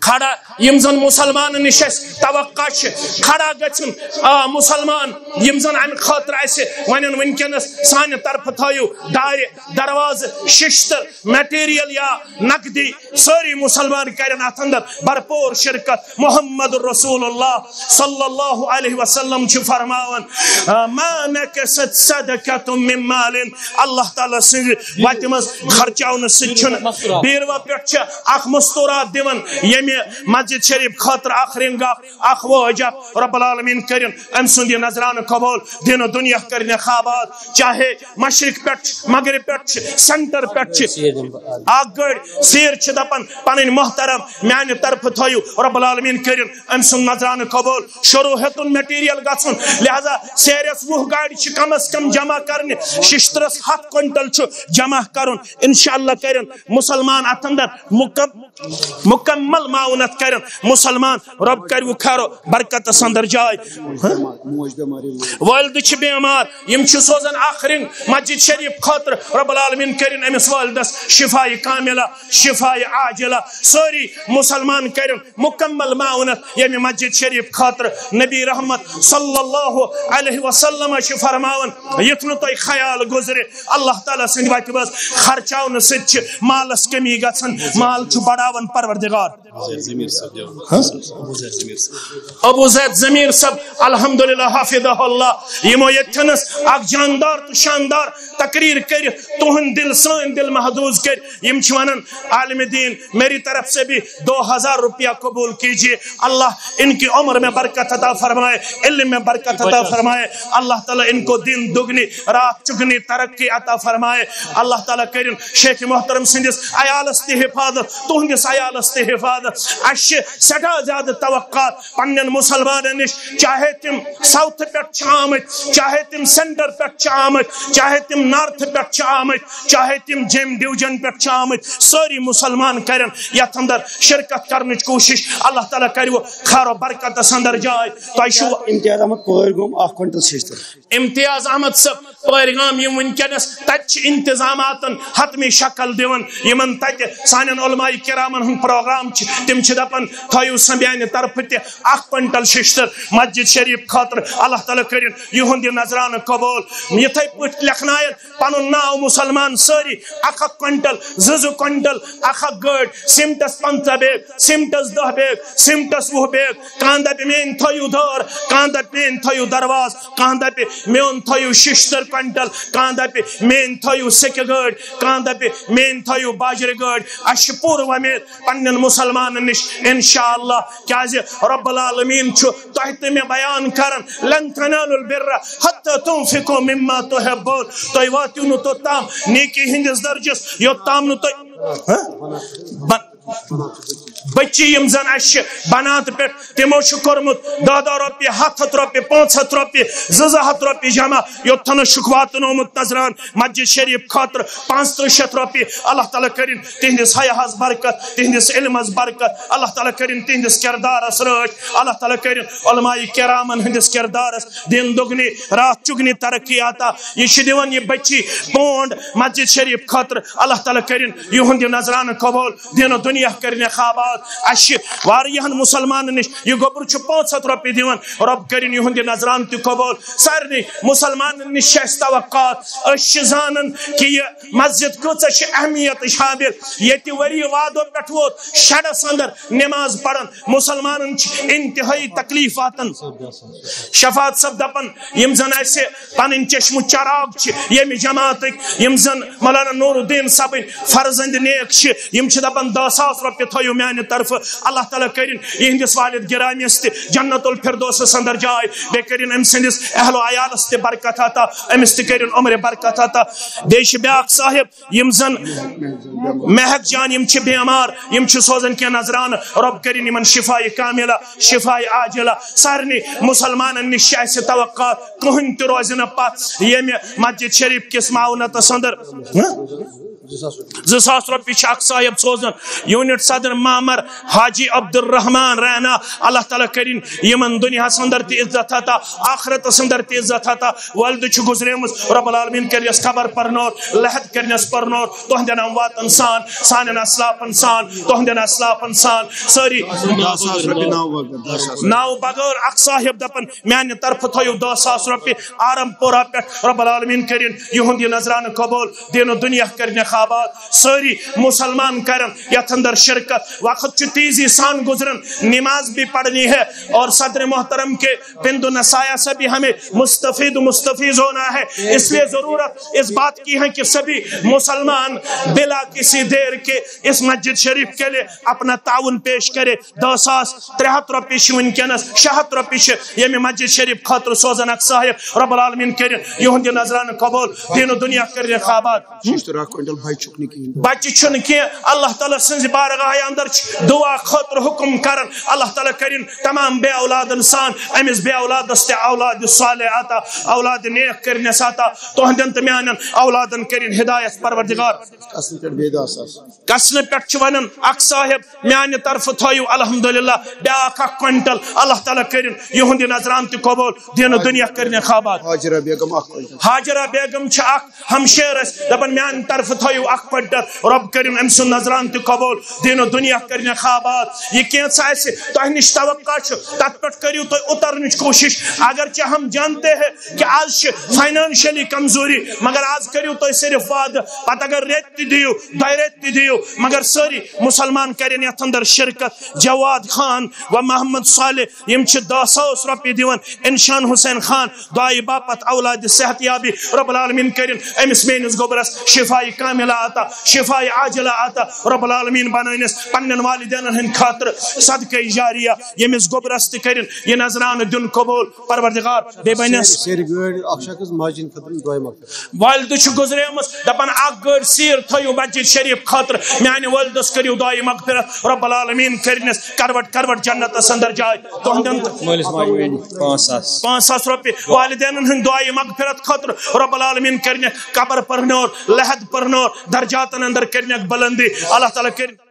کھڑا یِم زن مُسلمانن نِش اَسہِ توقع چھِ، کھڑا گژھن، آ، مُسلمان یِم زن امہِ خٲطرٕ اَسہِ ونن وٕنکیٚنس، سانہِ طرفہٕ تھٲیِو دارِ، دروازٕ، ششتٕر، material یا نقدی، سٲری مُسلمان کرن اتھ اندر بھرپور شرکت۔ محمد رسول اللہ صلی اللہ علیہ وسلم چھُ فرماوان، "ما نقصت صدقة من مال"، اللہ تعالیٰ سٕنٛزِ وتہِ منٛز خرچاونہٕ سۭتۍ چھُنہٕ۔ بیٖروا پٮ۪ٹھ چھِ اکھ مستورات دِوان ییٚمہِ مسجد شریف خٲطرٕ اکھ رنگ اکھ، اکھ وٲج اکھ۔ رب العالمین کٔرِن أمۍ سُنٛد یہِ نذرانہٕ قبول، دیٖن و دُنیا کٔرِنَکھ آباد۔ چاہے مشرق پٮ۪ٹھ چھِ، مغرب پٮ۪ٹھ چھِ، center پٮ۪ٹھ چھِ، اکھ گٲڑۍ سیٖر چھِ دپان، پنٕنۍ محترم میانہِ طرفہٕ تھٲیِو، رب العالمین کٔرِن أمۍ سُنٛد نذرانہٕ قبول۔ شروع ہیوٚتُن material گژھُن، لہذا سیرس وُہ گاڑِ چھِ کم از کم جمع کرنہِ، ششترس ہتھ کوینٹل چھُ جمع کرُن۔ انشاءاللہ کرن مسلمان اتھ اندر مکم-، مکمل معاونت کرن مسلمان۔ رب کرِ وۄنۍ خیر و برکتس اندر جاے۔ ہاں؟ والدٕ چھِ بیمار، یِم چھِ سوزان اکھ رنگ مسجد شریف خٲطرٕ۔ رب العالمین کرن أمِس والدس شفایہِ کاملہ، شفایہِ عاجلہ۔ سٲری مسلمان کرن مکمل معاونت ییٚمہِ مسجد شریف خٲطرٕ۔ نبی رحمت صلی اللہ علیہ وسلم چھِ فرماوان، یُتھ نہٕ تۄہہِ خیال گُزرِ، اللہ تعالیٰ سٕنٛدِ وتہِ منٛز خرچاونہٕ سۭتۍ چھِ مالس کمی گژھان، مال چھُ بڑاوان پروردگار۔ ضمیر صٲب، ابو زید ضمیر صٲب۔ ابو زید ضمیر صٲب، الحمدللہ، حفظہ اللہ، یِمو ییٚتہِ تھنس اکھ جاندار تہٕ شاندار تقریر کٔرِتھ تُہنٛد دل، سٲنۍ دل محظوظ کٔرۍ۔ یِم چھِ ونان، عالم دین، میری طرف سے بھی دو ہزار روپیہ قبول کیجیے۔ اللہ ان کی عمر میں برکت عطا فرمائے، علم میں برکت عطا فرمائے۔ اللہ تعالیٰ ان کو دن دگنی رات چگنی ترقی عطا فرمائے۔ اللہ تعالیٰ کٔرِن شیخ محترم سٕنٛدِس عیالس تہِ حفاظت، تُہنٛدِس عیالس تہِ حفاظت۔ اَسہِ چھِ سٮ۪ٹھاہ زیادٕ توقعات پننٮ۪ن مسلمانن نِش، چاہے تِم ساؤتھ پٮ۪ٹھ چھِ آمٕتۍ، چاہے تِم سینٹر پٮ۪ٹھ چھِ آمٕتۍ، چاہے تِم نارتھ پٮ۪ٹھ چھِ آمٕتۍ، چاہے تِم جیٚمۍ ڈویژن پٮ۪ٹھ چھِ آمٕتۍ، سٲری مسلمان کرن یتھ اندر شرکت کرنٕچ کوٗشش۔ اللہ تعالیٰ کرِ خیر و برکتس اندر جاے۔ تۄہہِ چھُو امتیاز احمد پٲرۍ گوٚم اکھ کوینٹل شیٚشتٕر۔ امتیاز احمد صٲب پٲرۍ گام، یِم وٕنکیٚنس تتہِ چھِ انتظاماتن حتمی شکل دِوان، یِمن تتہِ سانٮ۪ن علماء کرامن ہُنٛد پروگرام چھِ، تِم چھِ دپان، تھٲیِو سا میانہِ طرفہٕ تہِ اکھ کوینٹل شیٚشتٕر مسجد شریف خٲطرٕ۔ اللہ تعالیٰ کٔرِن یِہُنٛد یہِ نذرانہٕ قبول۔ یِتھے پٲٹھۍ لیکھناون پنُن ناو مسلمان سٲری، اکھ اکھ کوینٹل، زٕ زٕ کوینٹل، اکھ اکھ گٲڑۍ، سیمٹس پنٛژاہ بیگ، سیمٹس دہ بیگ، سیمٹس وُہ بیگ۔ کانٛہہ دپہِ میٲنۍ تھٲیِو دٲر، کانٛہہ دپہِ میٲنۍ تھٲیِو درواز، کانٛہہ دپہِ میون تھٲیِو شیٚشتٕر کوینٹل، کانٛہہ دپہِ میٲنۍ تھٲیِو سیٚکہِ گٲڑۍ، کانٛہہ دپہِ میٲنۍ تھٲیِو باجرِ گٲڑۍ۔ اَسہِ چھِ پوٗرٕ وۄمید پننٮ۪ن مسلمانن نِش، انشاءاللہ، کیازِ رب العالمین چھُ تۄہہِ تہٕ مےٚ بیان کران، لن تنالوا البر حتى تنفقوا مما تحبون۔ تُہۍ واتِو نہٕ توٚتام نیکی ہٕنٛدِس درجس، یوٚتام نہٕ تُہۍ، ہہ؟ بن-، بچی یِم زن اَسہِ چھِ بنات پٮ۪ٹھ، تِمو چھُ کوٚرمُت دہ دہ رۄپیہِ، ہتھ ہتھ رۄپیہِ، پانٛژھ ہتھ رۄپیہِ، زٕ زٕ ہتھ رۄپیہِ جمع، یوٚتتھنس چھُکھ واتنومُت نذران مسجد شریف خٲطرٕ پانٛژھ تٕرٛہ شیٚتھ رۄپیہِ۔ اللہ تعالیٰ کٔرِن تِہنٛدِس حیاہس برکت، تِہنٛدِس علمس برکت، اللہ تعالیٰ کٔرِن تِہنٛدِس کردارس رٲچھ، اللہ تعالیٰ کٔرِن علماء کرامن ہٕنٛدِس کردارس دِن دُگنی راتھ چُگنی ترقی عطا۔ یہِ چھِ دِوان یہِ بچی پونڈ مسجد شریف خٲطرٕ، اللہ تعالیٰ کٔرِن یِہُنٛد یہِ نذرانہٕ قبول، دِن دُنیا کٔرِن آباد۔ اَسہِ چھِ واریاہن مسلمانن نِش یہِ گوٚبُر چھُ پانٛژھ ہتھ رۄپیہِ دِوان، رب کٔرِن یِہُنٛد یہِ نذرانہٕ تہِ قبول۔ سارنٕے مسلمانن نِش چھِ اَسہِ توقعات، أسۍ چھِ زانان کہِ یہِ مسجد کۭژاہ چھِ اہمیتٕچ حامل۔ ییٚتہِ ؤری وادو پٮ۪ٹھ ووت شڈس اندر نماز پران، مسلمانن چھِ انتہٲئی تکلیف واتان۔ شفاعت صٲب دپان، یِم زن اَسہِ پنٕنۍ چشمہٕ چراغ چھِ، ییٚمہِ جماعتٕکۍ، یِم زن مولانا نور الدین صٲبٕنۍ فرزند نیک چھِ، یِم چھِ دپان، دہ ساس رۄپیہِ تھٲیِو میانہِ طرفہٕ۔ اللہ تعالیٰ کٔرِن یِہنٛدِس والد گرامیس تہِ جنت الفردوسس اندر جاے، بیٚیہِ کٔرِن أمۍ سٕنٛدِس اہل و عیالس تہِ برکت عطا، أمِس تہِ کٔرِن عمرِ برکت عطا۔ بیٚیہِ چھِ بیٛاکھ صاحب، یِم زن مہک جان، یِم چھِ بیمار، یِم چھِ سوزان کینٛہہ نذرانہٕ، رب کٔرِن یِمن شفایہِ کاملہ، شفایہِ عاجلہ۔ سارنٕے مسلمانن نِش چھِ اَسہِ توقعات، کٕہٕنۍ تہِ روزِ نہٕ پتھ ییٚمہِ مسجد شریف کِس معاونتس اندر۔ ہہ؟ زٕ ساس رۄپیہِ چھِ اکھ صاحب سوزان، یونٹ صدر معمر حاجی عبدالرحمان رینا، اللہ تعالیٰ کٔرِن یِمن دُنیاہس اندر تہِ عزت عطا، آخرتس اندر تہِ عزت عطا۔ والدٕ چھُ گُزریمٕژ، رب العالمین کٔرِنَس قبر پرنور، لحد کٔرِنَس پرنور، تُہنٛدٮ۪ن امواتن سان، سانٮ۪ن اسلافن سان، تُہنٛدٮ۪ن اسلافن سان، سٲری۔ دہ ساس رۄپیہِ ناو بغٲر، دہ ساس۔ ناو بغٲر اکھ صاحب دپان، میانہِ طرفہٕ تھٲیِو دہ ساس رۄپیہِ آرم پورہ پٮ۪ٹھ، رب العالمین کٔرِن یِہُنٛد یہِ نذرانہٕ قبول، دِن و دُنیا کٔرِنَکھ آباد۔ سٲری مسلمان کرن یتھ اندر شرکت۔ وقت چھُ تیزی سان گزران، نماز بھی پڑھنی ہے اور صدر محترم کے بند و نصایح سے بھی ہمیں مستفید و مستفیض ہونا ہے۔ اس لیے ضرورت اس بات کی ہے کہ سبھی مسلمان بلا کسی دیر کے اس مسجد شریف کے لیے اپنا تعاون پیش کرے۔ دہ ساس ترٛےٚ ہتھ رۄپیہِ چھِ وٕنکیٚنَس، شےٚ ہتھ رۄپیہِ چھِ ییٚمہِ مسجد شریف خٲطرٕ سوزان اکھ صاحب۔ رب العالمین کٔرِن یِہُنٛد یہِ نذرانہٕ قبول، دین و دُنیا کٔرِن آباد۔ شیشتٕر اکھ کوینٹل بچہِ چھُکھ نہٕ کِہیٖنۍ۔ بچہِ چھُنہٕ کینٛہہ۔ اللہ تعالیٰ سٕنٛزِ بارگاہہِ اندر چھِ دعا خٲطرٕ حُکم کران۔ اللہ تعالیٰ کٔرِن تمام بے اولادن سان أمِس بے اولادس تہِ اولاد صالح عطا، اولاد نیک کٔرِنَس عطا۔ تُہنٛدٮ۪ن تہٕ میانٮ۪ن اولادن کٔرِن ہدایت پروردگار۔ کسنہٕ پٮ۪ٹھ بیٚیہِ دہ ساس۔ کسنہٕ پٮ۪ٹھ چھِ ونان اکھ صاحب، میانہِ طرفہٕ تھٲیِو الحمدللہ بیٛاکھ اکھ کوینٹل۔ اللہ تعالیٰ کٔرِن یِہُنٛد یہِ نذرانہٕ تہِ قبول، دین و دُنیا کٔرِنَکھ آباد۔ حاجرہ بیگم اکھ کوینٹل۔ حاجرہ بیگم چھِ اکھ ہمشیر اَسہِ، دپان میانہِ طرفہٕ تھٲیِو اکھ پٹر۔ رب کٔرِن أمۍ سُنٛد نذران تہِ قبول، دین و دنیا کٔرِنَکھ آباد۔ یہِ کینٛژھا اَسہِ تۄہہِ نِش توقع چھُ، تَتھ پٮ۪ٹھ کٔرِو تُہۍ اُترنٕچ کوٗشِش۔ اگرچہ ہم جانتے ہیں کہ آز چھِ فائنانشلی کمزوری، مگر آز کٔرِو تُہۍ صرف وعدٕ، پتہٕ اگر رٮ۪تۍ تہِ دِیِو، دۄیہِ رٮ۪تۍ تہِ دِیِو، مگر سٲری مسلمان کَرن یَتھ اندر شرکت۔ جواد خان و محمد صالح، یِم چھِ دَہ ساس رۄپیہِ دِوان۔ انشان حسین خان، دعایہِ باپتھ اولاد صحت یابی، رب العالمین کٔرِن أمِس میٲنِس گوٚبرس شفای کاملہ عطا، شفای عاجلہ عطا، رب العالمین بنٲینس پننٮ۪ن والدینن ہٕنٛدِ خٲطرٕ صدقے جاریہ، ییٚمِس گوٚبرس تہِ کٔرِن یہِ نذرانہٕ دیُن قبول پروردگار، بیٚیہِ بنٮ۪س سیرِ گٲڑۍ اکھ شخص ماجہِ ہٕنٛدِ خٲطرٕ دُعایہِ مغفرت۔ والدٕ چھُ گُزریومُت، دپان اکھ گٲڑۍ سیٖر تھٲیِو مسجد شریف خٲطرٕ، میانہِ والدس کٔرِو دعایہِ مغفرت، رب العالمین کٔرِنس کروٹ کروٹ جنتس اندر جاے۔ تُہنٛدٮ۪ن مٲلِس ماجہِ ہٕنٛدۍ پانٛژھ ساس۔ پانٛژھ ساس رۄپیہِ والدینن ہٕنٛدۍ دعایہِ مغفرت خٲطرٕ، رب العالمین کٔرِنس قبر پرنور، لحد پرنور، درجاتن اندر کٔرِنس بلندی۔ اللہ تعالیٰ کٔرِن